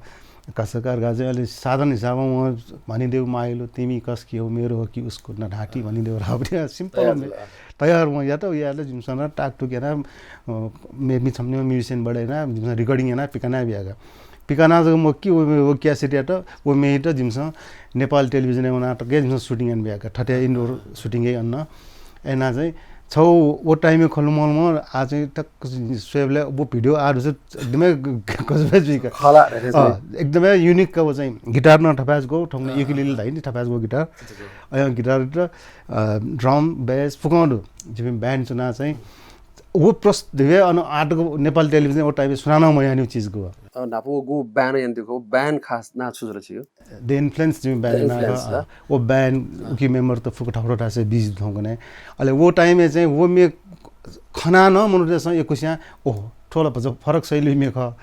का सर, का सर, का चाहिँ अले साधारण हिसाबं वं भनिदेउ माइलो, तिमी कसकी हो, मेरो हो कि उसको, नधाति भनिदेउ धाःबलय् simple तयार म्ये। जुल। तयार वं यात, यात जिमिसं नं टाकटुक याना, अ, मे-, मि-, छम्ह निम्ह musician बडे याना, जिमिसं recording याना, पिकाना बिया का। पिकाना जक मखु कि व, व cassette यात, व म्येयात जिमिसं नेपाल television-य् वनाः तक जिमिसं shooting याना बिया का। थथे indoor shooting हे अन। याना चाहिँ छगू व time-य् खँ लुमं लुमं आ चाहिँ टक्क स्वयेबलय् व video आः दुसा एकदमै गजब जुइ का। खला, अ, एकदमै unique का व चाहिँ। Guitar नं थपाय् जक, थौंकन्हय् अँ, ukulele अँ। धाइ नि, थपाय् जक guitar। अच्छा, अच्छा। अय् guitar त, अ, drum, bass फुक्कं दु। जिपिं band च्वनाः चाहिँ व प्रस्तुत हे अन आः तक नेपाल television व time-य् सुनानं मयाःनिगु चिज का। अ, न्हापा व गु band यानादिल का, व band खास नां छु जुल छिगु? The Influence जिमि band The नां Influence, खः। व band, अँ। उकी member त फुक्क थःथः थासय् busy दु थौंकन्हय्। अले व time-य् चाहिँ व म्ये खनाः नं मनूतय्सं यक्वस्यां, ओहो, थ्व ला भचा फरक शैली म्ये खः।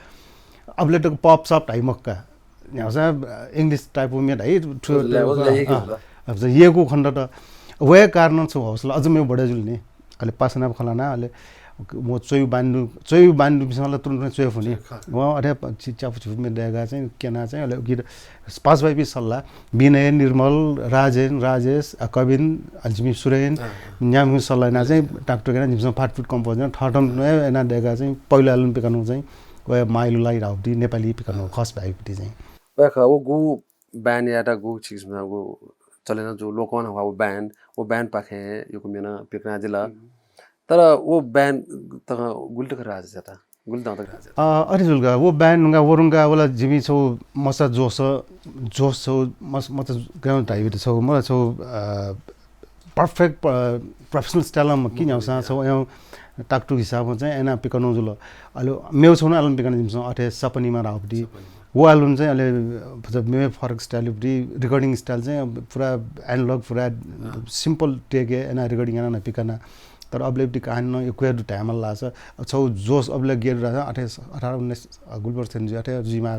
अबलय् तक pop sop धाइ मखु का। न्ह्याउसा English type-या म्ये धाइ, थ्व, अँ, अँ, अँ। अब चाहिँ यक्व खनेदत। व हे कारणं छगू हौसला अझ मेव बढे जुल नि। अले पासानाप खँ ल्हाना, अले म च्वय् बानी दु, च्वय् बानी दुपिन्सं ला तुरुन्त च्वय् फु नि। खः। वं अथे प-, चि-, च्यापु चुपु म्ये दय्काः चाहिँ क्यना चाहिँ, अले उकी पासापिं सल्लाह, विनय, निर्मल, राजेन, राजेश, अ, कविन, अले जिमि सुरेन, अँ, अँ। न्याम्ह सल्लाह याना चाहिँ टाकटुक याना जिमिसं फाटफुट compose याना थःथम्हं याना दय्काः चाहिँ पहिलो album पिकानु चाहिँ व माइलो लाइ धाउति नेपाली पिकानु खस भाइपट्टि चाहिँ। व खः, व गु band यात गु छिकपिन्सं गु चले नं जू लोकं हःगु band, व band पाखें यक्व म्ये नं पिकनादिल। हम्म। तर व band तक गुलि तक राज यात? गुलि दँ तक राज यात? अ, अथे जुल का, व band धुंकाः व धुंकाः व ला जिमि छगू मचा जोस, जोस छगू मस-, मचा गय् धाइबलय् छगू, मला छगू, अ, perfect, अ, professional style-ं मखु कि न्ह्याउसां छगू अय् टाकटुक हिसाबं चाहिँ याना पिकनु जुल। अले मेव छगू नं album पिकना जिमिसं अथे सपनीमा धाउति। सपनीमा। वो album चाहिँ अले भचा मेमे फरक style उबटी recording style चाहिँ अब पुरा analog पुरा simple take याना recording याना न पिकाना। तर अबले उबटी कहानी न यक्व दु time लासा। अब छौ जोश अबले गेर रासा अठारह उन्नाइस गुल्बर थेन जु अठारह जुइमा।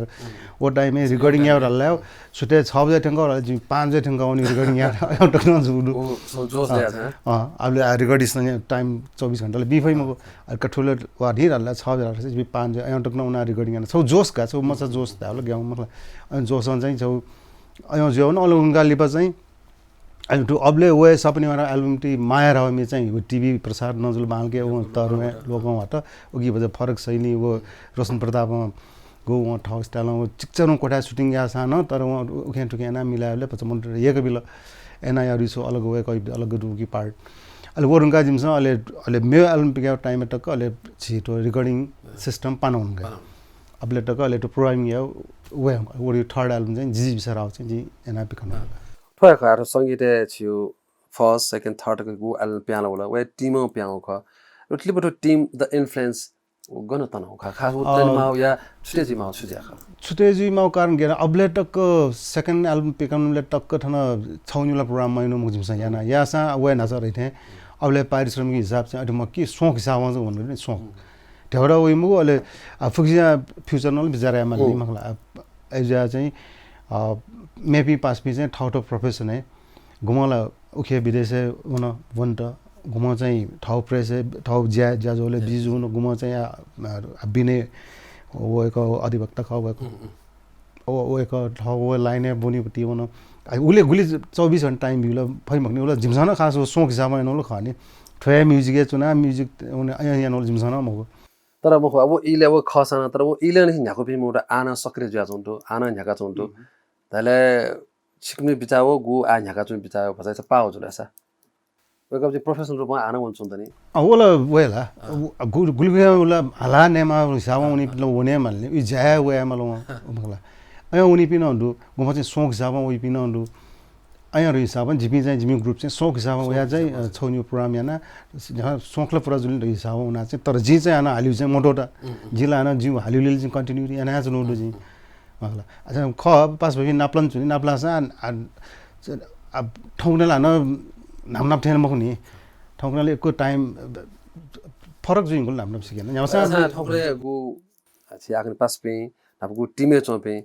वो time recording या रल्ला सुते छ बजे थ्यंक रल्ला जि पाँच बजे थ्यंक उनी recording या अयं तक न जुडु। अबले आ recording time चौबीस घण्टा ले बिफै मगो। अ कठुले वा ढिर हल्ला छ बेला से बी पाँच अयं तक न उना recording याना छौ जोश का छौ मचा जोश धावल ग्याउ मखला। अयं जोश चाहिँ छौ अयं ज्यो न अले उनका लिपा चाहिँ अयं टु अबले वे सपनी वाला album टी माया राव मी चाहिँ वो टिभी प्रसार नजुल बालके वो तर में लोगों वात। उगी बजे फरक शैली वो रोशन प्रताप गो वो ठौ style वो चिक्चर कोठा shooting या सा न तर वो उखें ठुके ना मिलावले पच मन एक बिल एना या रिसो अलग वे कोई अलग दु की part। अले वो रुंका जिमस अले अले मे album पिका time तक अले छिटो recording system पाना उनका। अबले तक अले तो program या वे वो third album चाहिँ जिजी बिसराव चाहिँ जि एना पिकन। थ्वया खः संगीत छियो first second third को album प्याला होला वे team प्याउ खः। उतली बटो team the influence गन तनाउ खा खास वो तन माउ या छुटे जी माउ छुज्या खा। छुटे जी माउ कारण गेना अबले तक second album पिकनले तक थन छौनिला program मैनु मुख जिमस याना यासा वे नाचा रही थे। अबले पारिश्रमिक हिसाब चाहिँ अति म कि सोख हिसाब वन वन सोख ढेउरा वइ मुगु अले आ फुक्सिया future नल बिचार या माली मखला। एजा चाहिँ मेपी पासपी चाहिँ ठौ ठौ profession है। गुमला उखे विदेश वन वन्त गुम चाहिँ ठौ press ठौ ज्या ज्या जोले बिजु वन गुम चाहिँ आ बिने वो एक अधिवक्ता खः वो एक वो वो एक ठौ वो line बुनी ती वन। उले गुली चौबीस घण्टा time बिल फै मखनी उला जिमसन खास वो सोख हिसाब वन वन खनी। थ्वया music या चुना music वन अया यान उला जिमसन मगो। तर मखु अब इले वो खसाना तर वो इले नि न्याको पि मोटा आना सक्रिय जुया चुन्टु आना न्याका चुन्टु। तले छिकमी बिचाव गु आ न्ह्याका चुं बिचाव भचा पाव जुल सा। वय्‌कः चाहिँ professional रूपमा आना वन चुन्त नि। अ, वला वयला। अ। गु-, गुलगुया वला हला नेमा हिसाबमा उनी पिन वने मानले। इ जाया वया माल वं, मखला। अया उनी पिन दु, गुमा चाहिँ सोख हिसाबमा वइ पिन दु। अया रु हिसाबमा जिपि चाहिँ जिमि group चाहिँ सोख हिसाबमा वया चाहिँ, अ, छौ न्यू program याना, जहाँ सोखला पुरा जुलिन हिसाबमा उना चाहिँ, तर जि चाहिँ आना हालिउ चाहिँ मोटोटा। जिला आना जिउ हालिउ लिल चाहिँ continue याना चाहिँ नोडु जि। मखला। अच्छा, ख, पास भई नापलन चुनि, नापलासा, आ, आ, आ, ठौकने ला न, नाप नाप थेन मखुनि। ठौकने ला एको time, फरक जुइ गुल नाप नाप सिकेन। न्याउसा अच्छा, ठौकने गु, आ, छि आकनि पास पे, नाप गु team ए चोपे,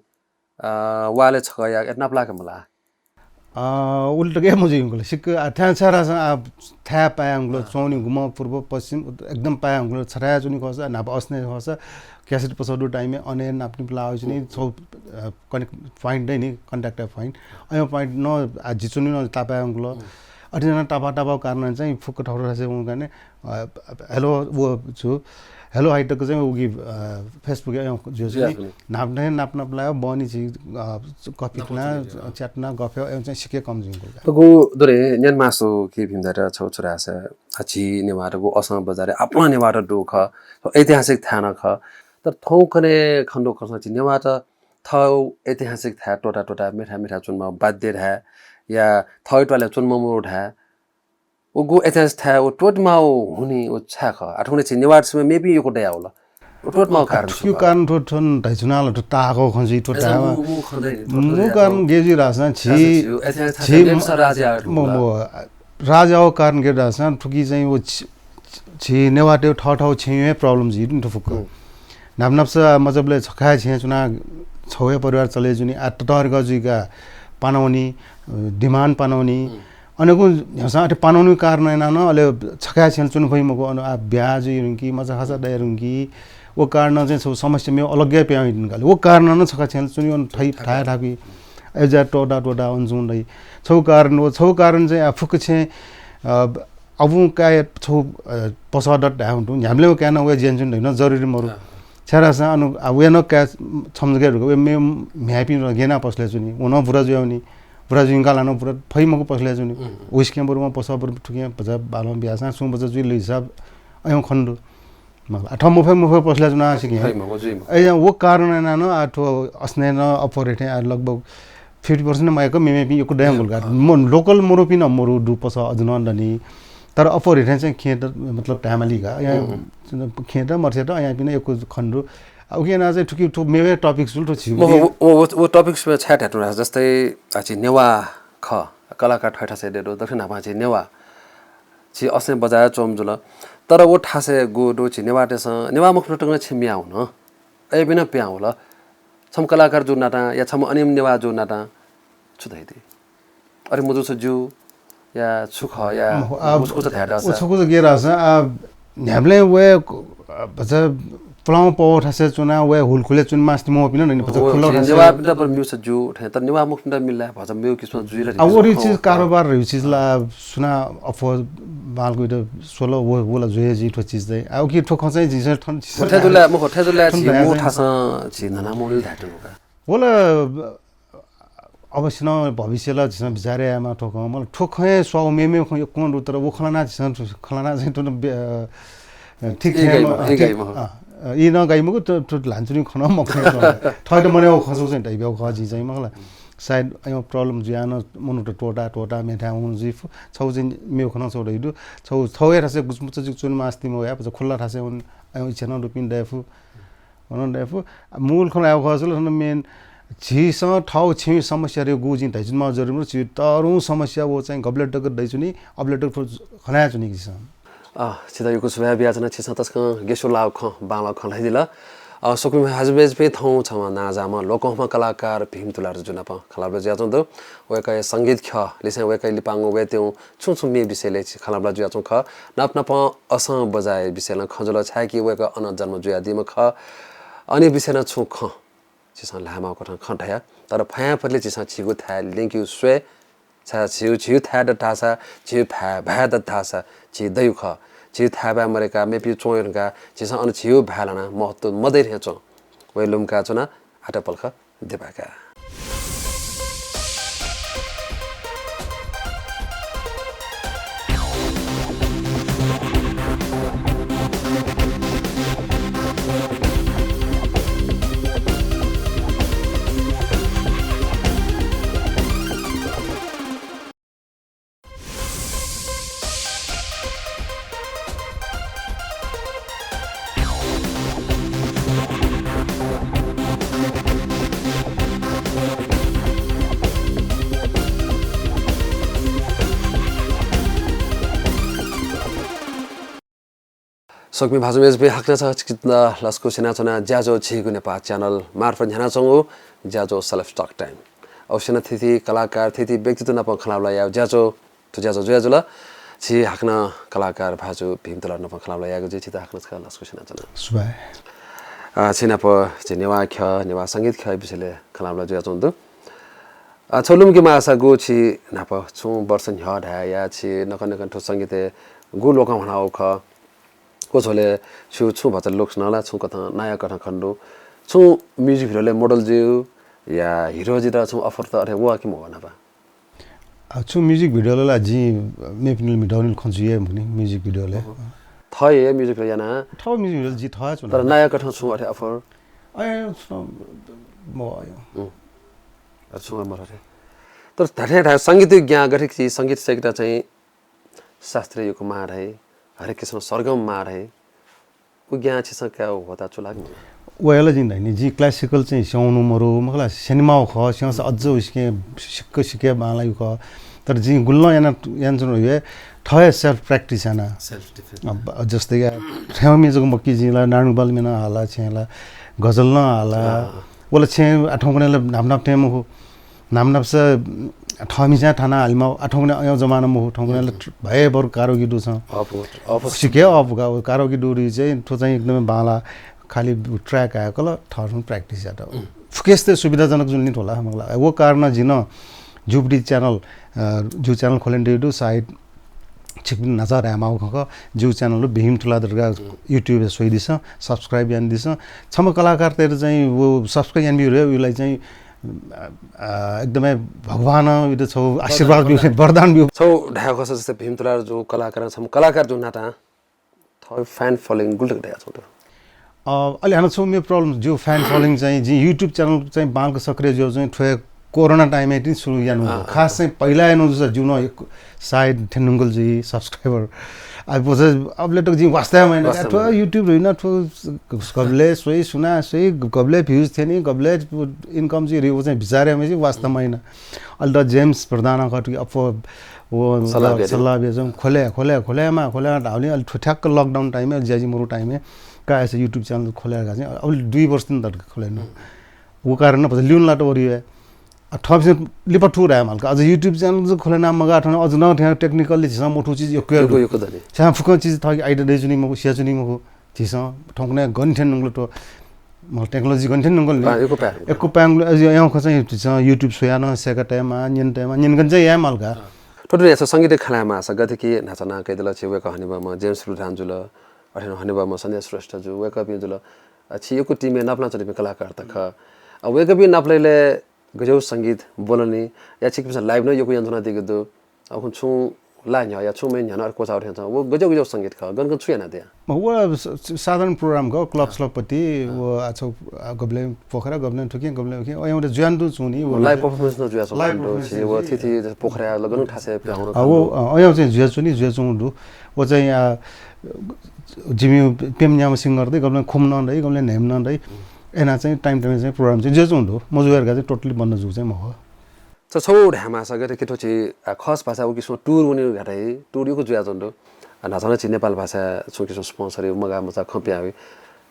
आ, वाले छक या, एत नाप लाके मला। आ, उल्टा के मजुइ गुल। सिक, आ, थ्या छरासा, आ, थ्या पाया गुल, चौनी गुमा, पूर्व, पश्चिम, उत-, एकदम पाया गुल, छराया चुनि खसा, नाप असने खसा, cassette पसदु time ए अने नापनिप लाओ चिनि छौ, अ, connect point दै नि, contact point। अयो point न, आ, जिचुनि न तापायंगुल। अति जना तापा तापा कारण चाहिँ फुक्क ठौर से उन काने, अ, hello वो छु, hello हाइ तक चाहिँ उगी, अ, Facebook ए अयो जो चाहिँ नाप नै नाप नाप लायो बनी छि, अ, कफिकना, chatना गफ्यो, अयो चाहिँ सिके कम जिंगुल। त गु दरे न्यन मासु कि भिम दाटा छौ छुरा से, आ, छि नेवार गु असं बजारे, आपला नेवार दु ख, ऐतिहासिक थाना ख, तर थौंकन्हय् खँ दु खँ छि नेवाःत थःगु ऐतिहासिक थाय् त्वःता त्वःता मेथाय् मेथाय् च्वनेमाः बाध्य धाये या थःगु त्वालय् च्वनेमाः मरु धाये। व गु ऐतिहासिक थाय् व त्वःतेमाः हुनि व छाय् खः? आः थौंकन्हय् छि नेवाःत सिमा मेपिं यक्व दयावल। व त्वःतेमाःगु कारण छु खः? कारण थ्व थन धइचुनाल थ्व ताःगु खँ जुइ थ्व ताःगु। मू कारण गेजु रासना छि छि राजा राजाव कारण के दासा थुकी चाहिँ वो छि नेवाःतय् थःथःगु छेँय् problem जुइ नि थुफुक्क। न्हापन्हापसा मतलब ले छखाय् छेँय् च्वना छौया परिवार चले जुनि आ ततहरिक जुइका पानौनी demand पानौनी। अनेकु न्ह्यसा अथे पानौनी कारण याना न अले छखाय् छेँय् च्वने फइ मखु अन आ ब्याहा जुइ रुंकी मचा खचा दया रुंकी। वो कारण चाहिँ छौ समस्या मे अलग्गै प्याउ हिटिन काले वो कारण न छखाय् छेँय् च्वने अन थै थाया थापी। एजा टोडा टोडा अन जुन दइ। छौ कारण वो छौ कारण चाहिँ आ फुक्क छेँ अबुं काय् छौ पसः दत धाये हुन्टु न्ह्याम्ले काय् न वया ज्यान जुन धइन जरुरी मरु। छ्यारासा अनु आ वया न काय् छम्जगे रुक वे मे म्ह्यापिं र गेना पसले जुनि वन बुरा जुयाउनि। बुरा जुइंका लान बुरा फइ मखु पसले जुनि। उइसके बरुमा पसः बरु थुके बजा बालं ब्यासा सुं बजा जुइ हिसाब अयं खण्डु। मखु ला, आ, थ्व मफे, मफे पसले जुना सिके। अय्‌या, वो कारण याना न, आ, थ्व असने न अपर हेठे, आ, लगभग fifty percent मायक मेमेपिं यक्व दयंगुल का। म, local मरुपिं न मरु दु पसः अझ न दनि। तर अपर हेठे चाहिँ खेत, मतलब, टायमाली का। अय्‌या, खेत, मर्सेत, अय्‌यापिं न यक्व खण्डु। आ, उकिं यानाः चाहिँ थुकी थ्व मेवय् topic जुल थ्व झी मखु, उकिं व, व, व topic सुबे छाय् धायेधुन धाःसा, जस्तै, आ, झी नेवाः खः, कलाकार थथे थासय् दु, दकलय् न्हापां झी नेवाः, झी असंय् बजारय् च्वंम्ह जुल। तर व थासय् गु दु झी नेवाःतय्सं, नेवाः मखुपिन्त नं छेँ मियावन। अय्‌पिं नं पिहां वल। छम्ह कलाकार जूगु नातां या छम्ह अनिम्ह नेवाः जूगु नातां छु धयादी? अरे मजुस ज्यू या छु खः या मखु, आ, मुसकुस धाये व धाःसा। छकुस गय् धाःसा, आ, न्ह्याबलें वय्, आ, भचा पुलांगु पौ थासय् च्वनाः वय् हुलखुलय् च्वने मास्ति मवःपिं नं दनि, भचा व खुल्ला झी थासय्। नेवाःपिन्त पर मिउसा ज्यू, थें तर नेवाः मखुपिन्त मिल्ला भचा मेगु किसिमं जुइ ला आ, व रि खः चिज व। कारोबार रि चिज ला सुनां अप्वः बांलाक वइत स्वल, व, व ला जुइ हे जुइ थ्व चिज चाहिँ। आ, उकिं थ्व खँ चाहिँ झीसं थन व थथे जुल ला, मखु, थथे जुल ला थन झी धया मू चाहिँ थासं झी न्हना मू धायेधुन का। व ला अवश्य नं भविष्य ला झीसं बिचाः यायेमाः थ्व खँ। मतलब थ्व खँय् स्वाःगु मेमेगु खँ यक्व दु, तर व खँ ला नं झीसं खँ ला नं चाहिँ थ्व नं बे-, अ, ठीक ई गाइ मखु, अ, ई गाइ ठीक, मखु। अ, अ, ई नं गाइ मखु, थ्व, थ्व ल्हानच्वनी खँ नं मखु। थःत मनय् व खँ चाहिँ धयाबियागु खः जिं चाहिँ मखु ला। सायद अय् problem जुयाः नं मनूत त्वःता, त्वःता मेथाय् वंगु जुइ फु। छगू चाहिँ मेगु खँ नं छगू धयागु दु। छगू, थःगु हे थासय् गुसमुच जिक च्वने मास्ति मवया, भचा खुल्ला थासय् वन, अय् इच्छा नं दुपिं दये फु। वन दये फु। मूल खँ ल्हायेगु खः ला थन main झीसं थःगु छेँय् समस्या दइगु जिं धयाच्वनेमाःगु जरुरी मदु। झी तःधंगु समस्या व चाहिँ गबलेत तक दइच्वनी, अबलेत तक थ्व खनाच्वनी झीसं। अ, छितः यक्व सुभाय् बियाच्वना, छिसं तसकं गेसो लाःगु खँ, बांलाःगु खँ ल्हाइदिल। अ, स्वकुमि भाजु मय्‌जुपिं, थौं छम्ह नांजाःम्ह लोकंह्म्वः कलाकार भीम तुलाधर जु नाप खँल्हाबल्हा जुयाच्वंगु दु। वय्‌कःया संगीत ख्यः लिसें वय्‌कःया लिपांगु वय्‌तय् छुं छुं म्ये विषयलय् छि खँल्हाबल्हा जुयाच्वंगु खः। नाप नापं असं बजारया विषयलं खँ जुल, छाय्‌कि वय्‌कः अन जन्म जुयादीम्ह खः। अन विषयलं छुं खँ छिसं ल्हायेमाःगु कथं खँ धया, तर फयांफतले झीसं झीगु थाय् ल्यंकेगु स्वये। छाय् झीगु, झीगु थाय् दत धाःसा, झीगु भाय्, भाय् दत धाःसा झी दइगु खः। झीगु थाय् भाय् मदय्‌काः मेपिं च्वंगु धकाः झीसं अन झीगु भाय् ल्हानाः महत्त्व मदये थें च्वं। वय् लुमंकाच्वना, आःत पलख देबाय्‌का। स्वकुमि भाजु मय्‌जुपिं, हाकनं छकः छिकपिन्त लसकुस यानाच्वना ज्याझ्वः झीगु नेपाः channel मार्फत न्ह्यानाच्वंगु ज्याझ्वः Self Talk Time। अवश्य नं थीथी कलाकार, थीथी व्यक्तित्व नाप खँल्हाबल्हा यायेगु ज्याझ्वः, थ्व ज्याझ्वः जुयाजुल। झी हाकनं कलाकार भाजु भीम तुलाधर नाप खँल्हाबल्हा यायेगु जुइ, छितः हाकनं छकः लसकुस यानाच्वना। सुभाय्। अ, छि नाप झी नेवाः ख्यः, नेवाः संगीत ख्यः विषयलय् खँल्हाबल्हा जुयाच्वंगु दु। अ, छगू लुमंके माःसा गु छि न्हापा छुं वर्ष न्ह्यः धाये या छि नकं नकं थ्व संगीतय् गु लोकं ह्वनागु खः। व झ्वलय् छु, छुं भचा looks नं ला छुं कथं नायक कथं खने दु। छुं music video लय् model जुइ या hero जुइत छुं offer त अथे वः कि मवः न्हापा? अ, छुं music video लय् ला जिं मेपिनिगु म्हितः वनीगु खँ जुइ हे मखु नि, music video लय्। ओहो। थः हे music video याना? थः music video जि थः हे च्वना। तर नायक कथं छुं अथे offer? अय्, छुं मवः अय्। हुँ। अ, छुं मवः अथे। तर धात्थें धाये संगीतया ज्ञान गथे कि संगीत सय्‌केत चाहिँ शास्त्रीय यक्व माः धाइ, हरेक किसिमं सरगम माः धाइ, उ ज्ञान छिसं काये ह्वःता च्वला कि मखु? व हे ला जिं धाइ नि, जिं classical चाहिँ स्यंगु मरु, मखु ला, स्यनेमाःगु खः, स्यंसा अझ उसिकें सिक्क सिके बांलाइगु खः। तर जिं गुलि नं याना, यानाच्वना हे, थः हे self practice याना। Self defense। अब, जस्तै का, थ्यंम्ह जक मखु कि जिं ला नारायणगोपाल म्ये नं हाला, छेँ ला गजल नं हाला। अँ। व ला छेँ आः थौंकन्हय् ला न्हापा न्हापा थें मखु। न्हापा न्हापा स थःम्हस्यां थाना हालेमाः, आः थौंकन्हय् अय् जमाना मखु, थौंकन्हय् ला हम्म। भयभर karaoke दु छं। Of, of. सिके अफ का, karaoke दु रि चाहिँ, थ्व चाहिँ एकदमै बांला, खालि track हाय्‌कल, थःथं practice यात। हम्म। फुक्कसित सुविधाजनक जुल नि थ्व ला, मखु ला। व कारणं जिं नं जिगु channel, अ, जिगु channel खोले धइगु दु, सायद छिकपिं न्हाचः धायेमाःगु खँ खः, जिगु channel दु, भीम तुलाधर धकाः हम्म। YouTube-य् स्वयादिसँ, subscribe यानादिसँ। छम्ह कलाकारतय्‌त चाहिँ व subscribe यानाबी रे, उइलाइ चाहिँ अ, अ, एकदमै भगवानं इमित छगू आशीर्वाद ब्यू, वरदान ब्यू। छगू धायेगु खःसा जस्तै भीम तुलाधर जु कलाकारं छम्ह कलाकार जु नातां थः fan following गुलि तक दयाच्वंगु दु? अ, अले हानं छगू मेगु problem, जिगु fan following चाहिँ, जिं YouTube channel चाहिँ बांलाक सक्रिय जुयाच्वंगु थ्व हे कोरोना time-य् तिनि सुरु यानु। अँ, अँ। खास चाहिँ पहिला यानु जूसा जिउ नं एक सायद थ्यंगु जुइ subscriber। अब बस अब ले तक जिं वास्ता याये माइन। वास्ता थ्व याये माइन। YouTube धुन, थ्व गबलय् स्वइ, सुनां स्वइ, गबलय् views थ्यनी, गबलय् income जुइ, व चाहिँ बिचाः याये माइन, वास्ता याये माइन। अले त जेम्स प्रधान खः कि अप्वः व सल्लाह बिया। सल्लाह बिया चाहिँ खोले, खोले, खोलेमा, खोलेमा धाःगुलिं अले थ्व ठ्याक्क lockdown time-य्, ज्याझ्वः मरु time-य् का अय्सा YouTube channel खोले का चाहिँ, अब दुई वर्ष तिनि तक खोले नं। व कारण नं भचा ल्यूने लात वरी हे। आ, थःपिन्सं लिपा थुगु धाये माल का। अझ YouTube channel जक खोले याना मगाः थन, अझ नं थ्यं technically झीसं मथू चिज यक्व यक्व, यक्व दनि। छाय् फुक्कं चिज थःके idea दयाच्वनी मखु, स्याच्वनी मखु। झीसं थौंकन्हय् गन थ्यंगु नुगल थ्व, मतलब technology गन थ्यंगु नुगल नि। अँ, यक्व पाय्। यक्व पाय् नुगल, अझ यक्व चाहिँ झीसं YouTube स्वयाः नं स्याका तयेमाः, न्यने तयेमाः, न्यंकं चाहिँ याये माल का। अँ। थ्व दुने संगीतय् खँ ल्हायेमाःसा गथे कि न्हाचः नं कयादिल, छि वय्कः हनेबहःम्ह जेम्स प्रधान जुल, अथे नं हनेबहःम्ह सन्ध्या श्रेष्ठ जु, वय्कःपिं जुल, अ, छि यक्व team-य् नापलानाच्वनीपिं कलाकार त खः। अ, वय्कःपिं नापलाइलय् गज्याःगु संगीत ब्वलनि, या छिकपिन्सं live नं यक्व यानाच्वनादीगु दु। अखुं छुं ला न्ह्यः या छुं मन्ह्यः नं अथे क्वचाः थें च्वं। व गज्याःगु गज्याःगु संगीत खः, गन गन छु यानादिया? व स-, स-, साधारण program खः, club अँ। स्लबपति, अँ। व आछौ, आ, गबलें पोखरा, गबलें थुकिं, गबलें उकिं, अय् जुयान तुं च्वनी, व live performance नं जुया live performance व जुइ। थीथी पोखरा लगन थासय् प्याहुन अ, व, अ, अय् चाहिँ जुया च्वनी, जुया च्वंगु दु। व चाहिँ, आ, जिमि प्यम्ह न्याम्ह singer दइ, गबलें खुम्ह नं दइ, गबलें न्हय्म्ह नं दइ। हम्म। एना चाहिँ time time चाहिँ program चाहिँ जुया च्वंगु दु। मजुयार गा चाहिँ totally बन्द जू चाहिँ मखु। छ छौ धायेमाःसा गथे कि थ्व छि, आ, खस भाषा व किसिम tour वने घातय्, tour यक्व जुयाच्वंगु दु। आ, न्हाचः नं छि नेपाल भाषा छुं किसिम sponsor मगाः मचा खँ पिहां वइ।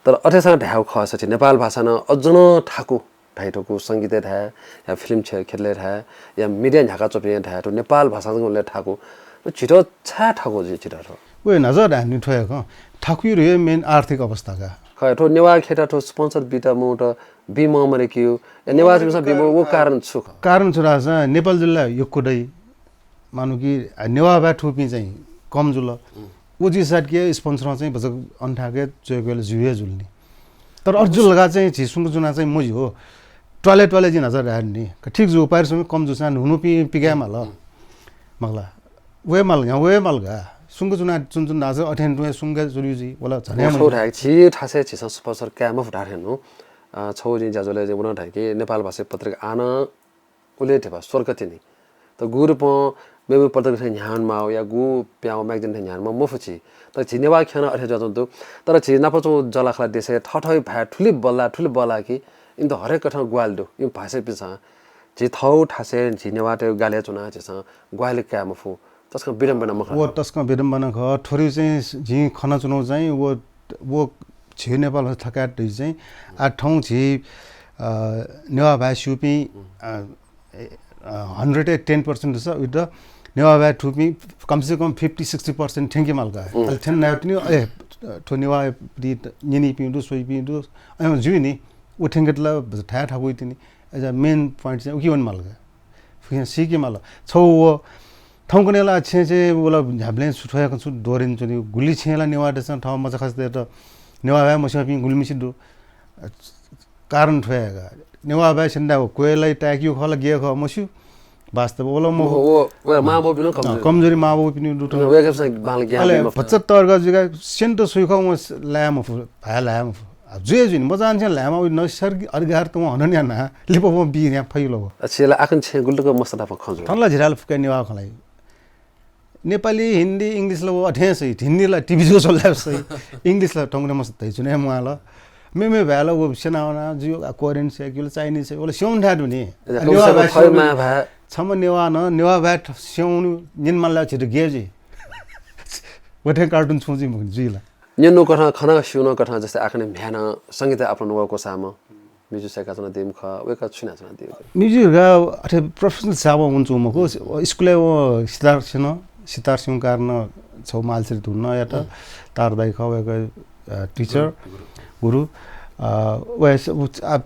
तर अथेसां धायेगु खःसा छि नेपाल भाषा नं अझ नं थाकु धाइ थुकु संगीतय् धाये, या film क्षे-, क्षेत्रय् धाये, या media न्ह्याका च्वंपिं धाये, थ्व नेपाल भाषा जक ले थाकु। थ्व झीत छाय् थाकु जुइ झीत थ्व? व न्हाचः धाये नि थ्व हे खँ। थाकुइ धइगु main आर्थिक अवस्था का। खः, थ्व नेवाः क्षेत्र थ्व sponsor बीत मौत बी मं मरे किउ, या नेवाः जिमिसं बी मं व कारण छु खः? कारण छु धाःसा नेपाल जुल ला यक्व दइ। मानु कि, आ, नेवाः भाय् थूपिं चाहिँ कम जुल। हम्म। व जुइसाथ के sponsor चाहिँ भजक अन्थाके च्वय्कल जुइ हे जुल नि। तर अझ जुल गा चाहिँ झी सुंक जुना चाहिँ मजि हो। त्वाले त्वाले जिं न्हाचः धाये नि। क-, ठीक जू, पारिश्रमिक कम जूसा न्हून्हूपिं पिकाये माल। हम्म। मखु ला। वये माल, न्ह्याः वये माल गा। सुंक जुना चुन चुन न्हाचः अथें तुं सुंक जुलि जुइ, वला झने छौ धाये, झी थासय् झीसं sponsor काये मफु धाये नु। अ, छौ जिं ज्याझ्वलय् जिं वन धाये कि नेपाल भाषा पत्रिका आनं उले धिबा स्वर कतिनि। त गु रूपं मेमेगु पत्रक थें न्ह्यानाः माः या गु प्याव magazine थें न्ह्यानाः माः मफु छि। तर झी नेवाः ख्यलं अथे जुयाच्वंगु दु। तर झी नाप च्वंगु जःलाखःला देशय् थःथःगु भाय् थुलि बल्लाः, थुलि बल्लाः कि इमित हरेक कथं ग्वाहालि दु। इमि भाषापिन्सं झी थःगु थासय् झी नेवाःतय्गु गालय् च्वनाः झीसं ग्वाहालि काये मफु। तसकं विडम्बना मखु ला? व तसकं विडम्बना खः। थ्वरि चाहिँ जिं खनाच्वनागु चाहिँ व व झी नेपाल भाषा थकायेत धइगु चाहिँ, आ, थौं झी, अ, नेवाः भाय् स्यूपिं, अ, ए, अ, hundred ए ten percent दुसा, उइत नेवाः भाय् थूपिं कम से कम fifty sixty percent थ्यंके माल का। अले थ्यन नाय् तिनि, ए, थ्व नेवाः न्यनीपिं दु, स्वइपिं दु, अय् जुइ नि, उ थ्यंकेत ला थाय् थाकु तिनि। अय्‌सा main point चाहिँ उकी वने माल का। फुक्कं सीके माल। छौ व थौंकन्हय् ला छेँ छेँ व ला न्ह्याबलें छु थ्वयाकं छु दोरेन च्वनी। गुलि छेँ ला नेवाः देशं थः मचाखासतय्त नेवाः भाय् मस्यूपिं गुलिमिसे दु। कारण थ्व हे का। नेवाः भाय् स्यनाः व क्वय् ला ताय्‌केगु खः ला गय् खः मस्यू। वास्तव व ला मखु। व, व, व मांबौपिं नं कमजोरी। कमजोरी मांबौपिनि दु थन। व एकदम बांला ज्ञान अले मफु। भचा तर्क जुइका स्यनेत स्वइ खः वं लाये मफु, भाय् लाये मफु। आ, जुइ जुइ नि, मचांनिसें ल्हायेमाः, उइ नैसर्गिक अधिकार त वं हनन याना, लिपा वं बी न्ह्याः फइ ला व। अ, छेँ ला आखन छेँ गुलि तक मस्त नाप खँ जुल। थन ला झीथाय् ला फुक्क नेवाः खँ ल्हाइ। नेपाली, हिन्दी, English ला व अथें सइ, हिन्दी ला TV जु च्वला सइ, English ला थौंकन्हय् मस्त धइच्वने म्वाः ला। मेमे भाय् ला व स्यनावना, जु, आ, Korean सइ, कि ला Chinese सइ, व ला स्यंगु थाय् दुनि। ए, नेवाः भाय् स्यंगु माः भाय्। छम्ह नेवाः नं, नेवाः भाय् स्यंगु न्यने माल ला झीत गय् जुइ। व थें cartoon छुं जुइ मखु, जुइ ला। न्यनु कथं, खना स्यूनु कथं, जस्तै आखने म्ह्याय्‌नं संगीत आपालं वःगु सामं music सय्‌काच्वनादीम्ह खः, वय्‌कः छु यानाच्वनादीगु? Music का अथे professional हिसाबं वनाच्वंगु मखु। स्कुलय् व सितार स्यन, सितार स्यंगु कारणं छौ मालश्री धुन यात, तार दाइ खः, वय्‌कः, अ, teacher, गुरु। अ, वय्‌कः, उ, आ,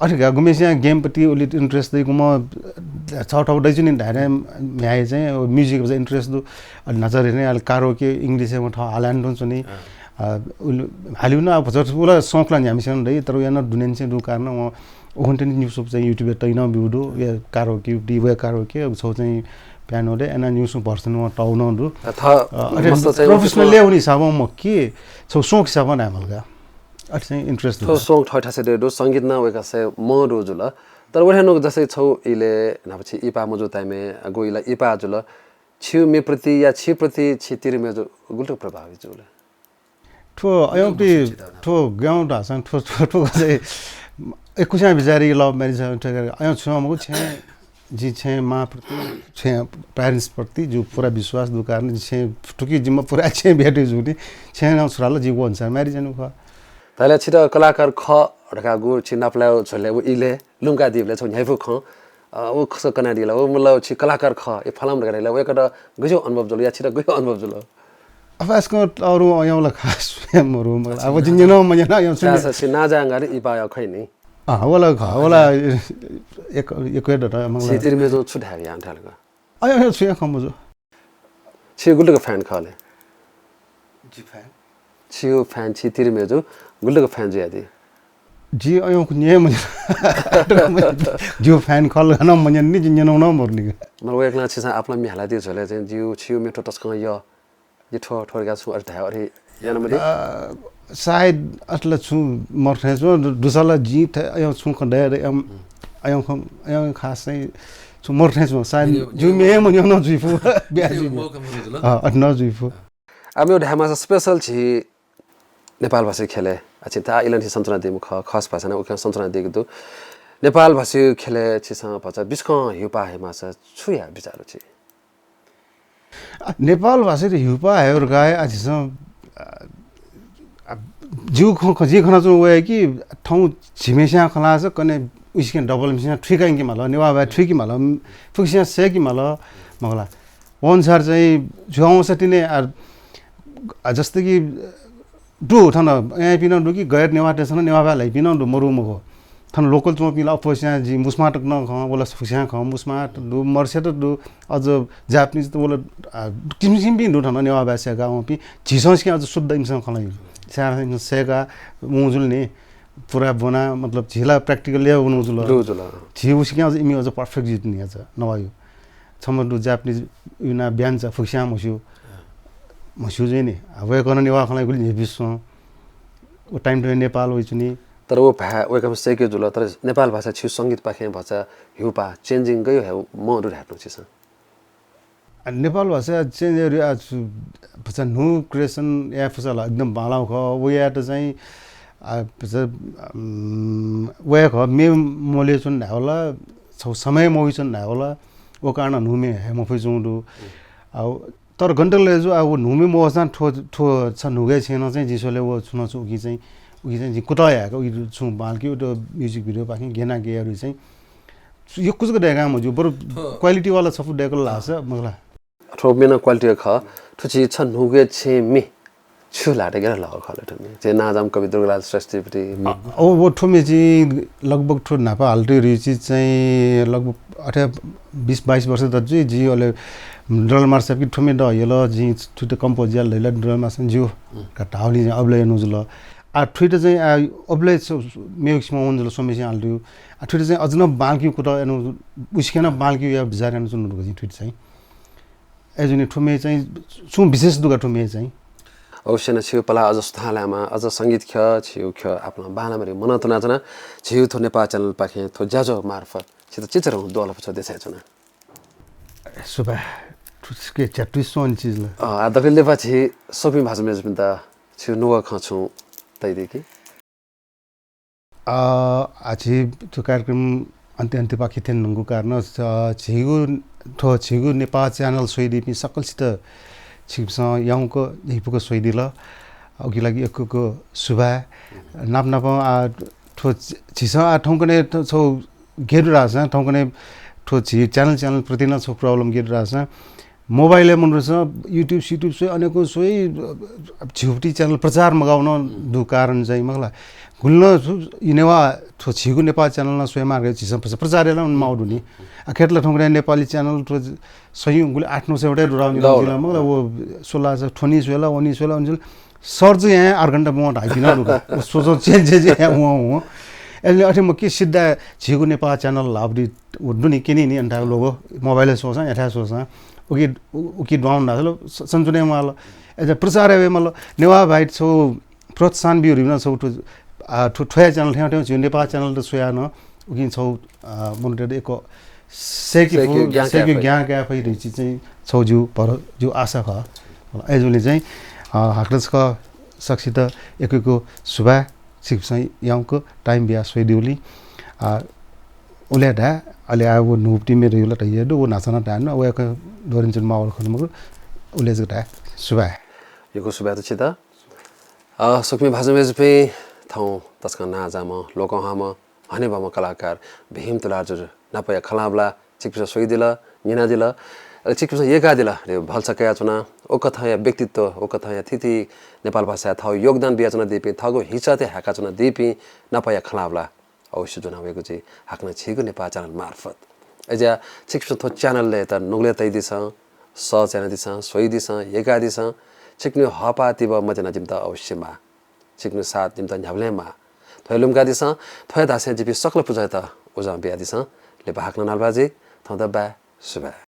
अथे का गुम्हेसियां game पति उलि interest दइगुम्ह, अ, छौ थौ दइच्वनी धायें म्ह्याय् चाहिँ music interest दु। अले न्हाचः रे अले karaoke English-य् वं थः हालान तुं च्वनी। अ, उलि हालिउ नं अब भचा उला शौक ला न्ह्याम्हसिनं दइ, तर उया नं दुनेंनिसें दुगु कारणं वं उखुन्हु तिनि न्यूसुप चाहिँ YouTube-य् तइ नं ब्यूगु दु, उया karaoke, दी वया karaoke, अब छौ चाहिँ piano दे, अन न्यूसुप version वं तःगु नं दु। अ, अथे मस्त चाहिँ professional level हिसाबं मखु कि, छौ शौक हिसाबं धायेमाल का। अथे चाहिँ interest दु। शौक थः थासय् दु, संगीत नं वय्‌कःसे मं दु जुल। तर व हे नु जस्तै छौ इले न्हापा छि इपा मजू time-य् गु इला इपा जुल, छिउ म्ये प्रति या छि प्रति छि तिरिमय् जु गुलि तक प्रभावित जुल? थ्व अयंपट्टि थ्व गय् धाःसां थ्व, थ्व, थ्व चाहिँ एकुस्यां बिचारी love marriage अयं छुं मखु छेँ, जि छेँ मां प्रति, छेँ parents प्रति जु पूरा विश्वास दु कारण जि छेँ थुकी जिम्मा पूरा छेँ भेटे जुनि छेँ नं छुराल जि व अनुसार marriage यानु खः। तैला छित कलाकार खः धकाः गु छि नापलाय् झोले व इले लुमका दिबले छौ न्ह्याइफु खँ, अ, व खस कना दिला, व मतलब छि कलाकार खः, ए फलाम धकाः दिला, व एकत गजो अनुभव जुल, या छित गजो अनुभव जुल? अब आजकल अरू अयंला खास मरु, मतलब, अब जिन्ने न मन्ने न अयं सुन्ने। छि नाजांगारी इपा खै नि। अँ, वला खः, वला एक, एक वेट त, मतलब। छि तिरिमय् जु छु धाये यां थाल का। अयं, अयं छु यां खँ मजु। छि गुलि तक fan खः ले? जि fan? छिउ fan, छि तिरिमय् जु गुलि तक fan जुयादी? जि अयंकु न्ये मन्ने। जिउ fan खः ल न मन्ने नि, जि न्यनौ न मरुनि। मतलब, व एकला छिसां आपालं म्ये हालादी झोले चाहिँ, जिउ छिउ म्ये थ्व तसकं य, जि थ्व, थ्व धकाः छुं अथे धाये, अथे याना मदी? अ, सायद असला छुं मर थें छु, दु-, दुसला जि थ-, अयं छुं खँ दया, अयं, अयं खँ, अयं खास चाहिँ छु मर थें छु, सायद जिउ म्ये मन्ने न जुइफु, ब्याहा जुइफु। अ, अथे न जुइफु। अब मेउ धायेमाःसा special झी नेपाल भाषा ख्यलय्, अ, छिं ता इलंथि सञ्चना दीम्ह खः, खस भाषा नं उखे सञ्चना दीगु दु। नेपाल भाषा ख्यलय् छिसं भचा बिस्कं हिउपा हयेमाःसा छु याये बिचाः दु छि? अ, नेपाल भाषा त हिउपा हये धकाः, अ, झीसं, अ, अ, जिउ खँ, खँ, जिं खनाच्वंगु वया कि थौं झिम्हेस्यां खँ ल्हाःसा कन्हय् उइसिकें double म्हेस्यां थुइकांके माल, नेवाः भाय् थुइके माल, फुक्कसियां सय्के माल, मखु ला। व अनुसार चाहिँ झ्वाउँसा तिने, आ, आ, जस्तै कि दु थन अयंपिं नं दु कि गैर नेवाःतय्सं नं नेवाः भाय् ल्हाइपिं नं दु, मरु मखु। थन local च्वंपिं ला अप्वःस्यां जि मुस्मां तक नं खं, वला फुक्कस्यां खं, मुस्मां त दु, मर्से त दु, अझ Japanese त वला, आ, किसिम किसिमपिं दु थन नेवाः भाय् सय्काः वंपिं, झीसं सिकें अझ शुद्ध इमिसं खँ ल्हाइ। स्याहां इमिसं सय्काः वं जुल नि, पूरा ब्वना, मतलब, झी ला practical ले वनु जुल। दु जुल। झी उसिकें अझ इमि अझ perfect जुइतिनि अझ नवायु। छम्ह दु Japanese युना ब्यान्चा फुक्कस्यां म्हस्यू। म्हस्यू जुइ नि। आ, वय्कलं नेवाः खँ ल्हाइ गुलि न्ह्यइपुसे च्वं। व time time नेपाल वइच्वनी। तर व भाय् वय्कःपिं सय्के जुल, तर नेपाल भाषा छिउ संगीतपाखें भचा हिउपा changing गयु हे मदु धाये तुं छिसं? आ, नेपाल भाषा change याये, आ, छु, भचा न्हू creation याये फुसा ला एकदम बांलाउ खः। व यायेत चाहिँ, आ, भचा, उम्, वया खः, म्ये मल्यचुन धायेवला, छौ समय मवइचुन धायेवला, व कारण न्हू म्ये हये मफइचुं दु। आ, तर गन्टक लय्जु, आ, व न्हू म्ये मवःसां थ्व, थ्व छ न्हूगय् छेँ नं चाहिँ जिं स्वले व छुं नं छु उकी चाहिँ, उकी चाहिँ जिं कुतः यायेका, उकी छुं बांलाक उत music video पाखें गेना गेयारु चाहिँ यक्व जक दय्कां मज्यू, बरु थ्व quality वाला छपु दय्कल धाःसा मखु ला। थ्व म्ये नं quality खः। थ्व छि छ न्हूगु छेँ म्ये छु ल्हात गेर लः खः ला थ्व म्ये? छि नांजाःम्ह कवि दुर्गालाल श्रेष्ठपट्टि म्ये। अ, ओ, वो थ्व म्ये छि लगभग थ्व न्हापा हालतुइ रुचि चाहिँ लगभग अथे बिस बाइस वर्ष दत जुइ। जि अले डलमार साहब कि थ्व म्ये द यल, जि थुइत compose याल धैला डलमार साहब ज्यू का धाउलि चाहिँ अबलय् नु जुल। आ थुइत चाहिँ आ अबलय् मेगु किसिम वन जुल, स्वम्हेसिं हालतुइ। आ थुइत चाहिँ अझ नं बांलाक कुतः यानु, उसिके नं बांलाक या बिचार यानु च्वनु धुंकल जिं थुइत चाहिँ। अय्‌जूगुलिं थ्व म्ये चाहिँ छुं विशेष दु का थ्व म्ये चाहिँ। अवश्य नं छिगु पलाः अझ सुथां लायेमा, अझ संगीत ख्यः, छिगु ख्यः आपालं बांलाःगु मनं तुनाच्वना। छिगु थ्व नेपाः channel पाखें थ्व ज्याझ्वः मार्फत छित चिचीधंगु द्वहंलापा छ्वये देछानाच्वना। सुभाय्। थुके च्यातुइ स्वनि चिज ला। अ, आ दकले लिपा झी स्वपिं भाजु मय्‌जुपिन्त छिगु नुगः खँ छुं तयादी कि? अ, आ, झी थ्व कार्यक्रम अन्त्य अन्त्यपाखे थ्यने धुंकूगु कारण, अ, झीगु, थ्व झीगु नेपाः channel स्वयादीपिं सकलसित छिकपिन्सं याउँक न्ह्यइपुक स्वयादिल। उकिया लागि यक्व यक्व सुभाय्। नाप नापं, आ, थ्व झी-, झीसं, आ, थौंकन्हय् थ-, छौ गय् दु धाःसां, थौंकन्हय् थ्व झी channel, channel प्रति नं छौ problem गय् दु धाःसां, mobile-य् मनूतय्सं YouTube, YouTube स्वइ, अनेकं स्वइ, झीगु channel प्रचार मगाः नं दु कारण चाहिँ मखु ला। गुलि नं छु, इ नेवाः थ्व झीगु नेपाः channel नं स्वये मार्ग झीसं प्रचार, प्रचार याना माउ दु नि। आ, खेत ला थौंकन्हय् नेपाली channel थ्व सही गुलि आठ नौ सय वटा दुराव दु ला। मखु ला, वो स्वला स थ्वनि स्वला, वनि स्वला, वनि स्वला। Search याये आठ घण्टा मं धाइ दिन रुका। वो सोच change change याये हुँ हुँ। अले अथे म के सिद्धा झीगु नेपाः channel ल्हाः दु नि, क्यनी नि अन्था logo, mobile-य् स्वःसां, याथाय् स्वःसां, उकी, उ-, उकी द्वाउन धाःसा स-, सन्चुने माल। अझ प्रचार याये माल। नेवाः भाय् छौ प्रोत्साहन बिउ रिबना छौ थ्व, आ, थ्व, थ्वया channel थें, थें झीगु नेपाः channel त स्वया न, उकिं छौ मनूतय्त यक्व सय्के फु, सय्के ज्ञान काये फइ धइगु चिज चाहिँ छौ जिगु भर, जिगु आशा खः। अय्जूगुलिं चाहिँ हाकनं छकः सकसित यक्व यक्व सुभाय्, छिकपिन्सं याउँक time बियाः स्वयादीगुलिं। उले धाये, अले आः व न्हूगु team मेगु ला धइगु दु, व न्हाचः नं धाये नु, वय्कः दोहोरिन च्वने माःगु खने मखु, उले जक धाये, सुभाय्। यक्व सुभाय् दु छित। अ, स्वकुमि भाजु मय्जुपिं, थौं तसकं नांजाःम्ह, लोकंह्वाःम्ह, हनेबहःम्ह कलाकार भीम तुलाधरजु नापया खँल्हाबल्हा छिकपिन्सं स्वयादिल, न्यनादिल, अले छिकपिन्सं यय्कादिल, अले भलसा कयाच्वना। व कथंया व्यक्तित्व, व कथंया थीथी नेपाल भाषाय् थःगु योगदान बियाच्वनादीपिं, थःगु हिचातय् हाय्काच्वनादीपिं नापया खँल्हाबल्हा अवश्य ज्वना वयेगु जुइ, हाकनं झीगु नेपाः channel मार्फत। अय्जुयाः छिकपिन्सं थ्व channel-यात नुगलय् तइदिसँ, search यानादिसँ, स्वयादिसँ, यय्कादिसँ। छिकपिनिगु हःपाः तिबः मज्यानाः जिमित अवश्य माः। छिकपिनिगु साथ जिमित न्ह्याबलें माः। थ्व हे लुमंकादिसँ, थ्व हे धासें जिपिं सकल पुचःयात उजं बियादिसँ। लिपा हाकनं नालाबाजी, थौंयात bye, सुभाय्।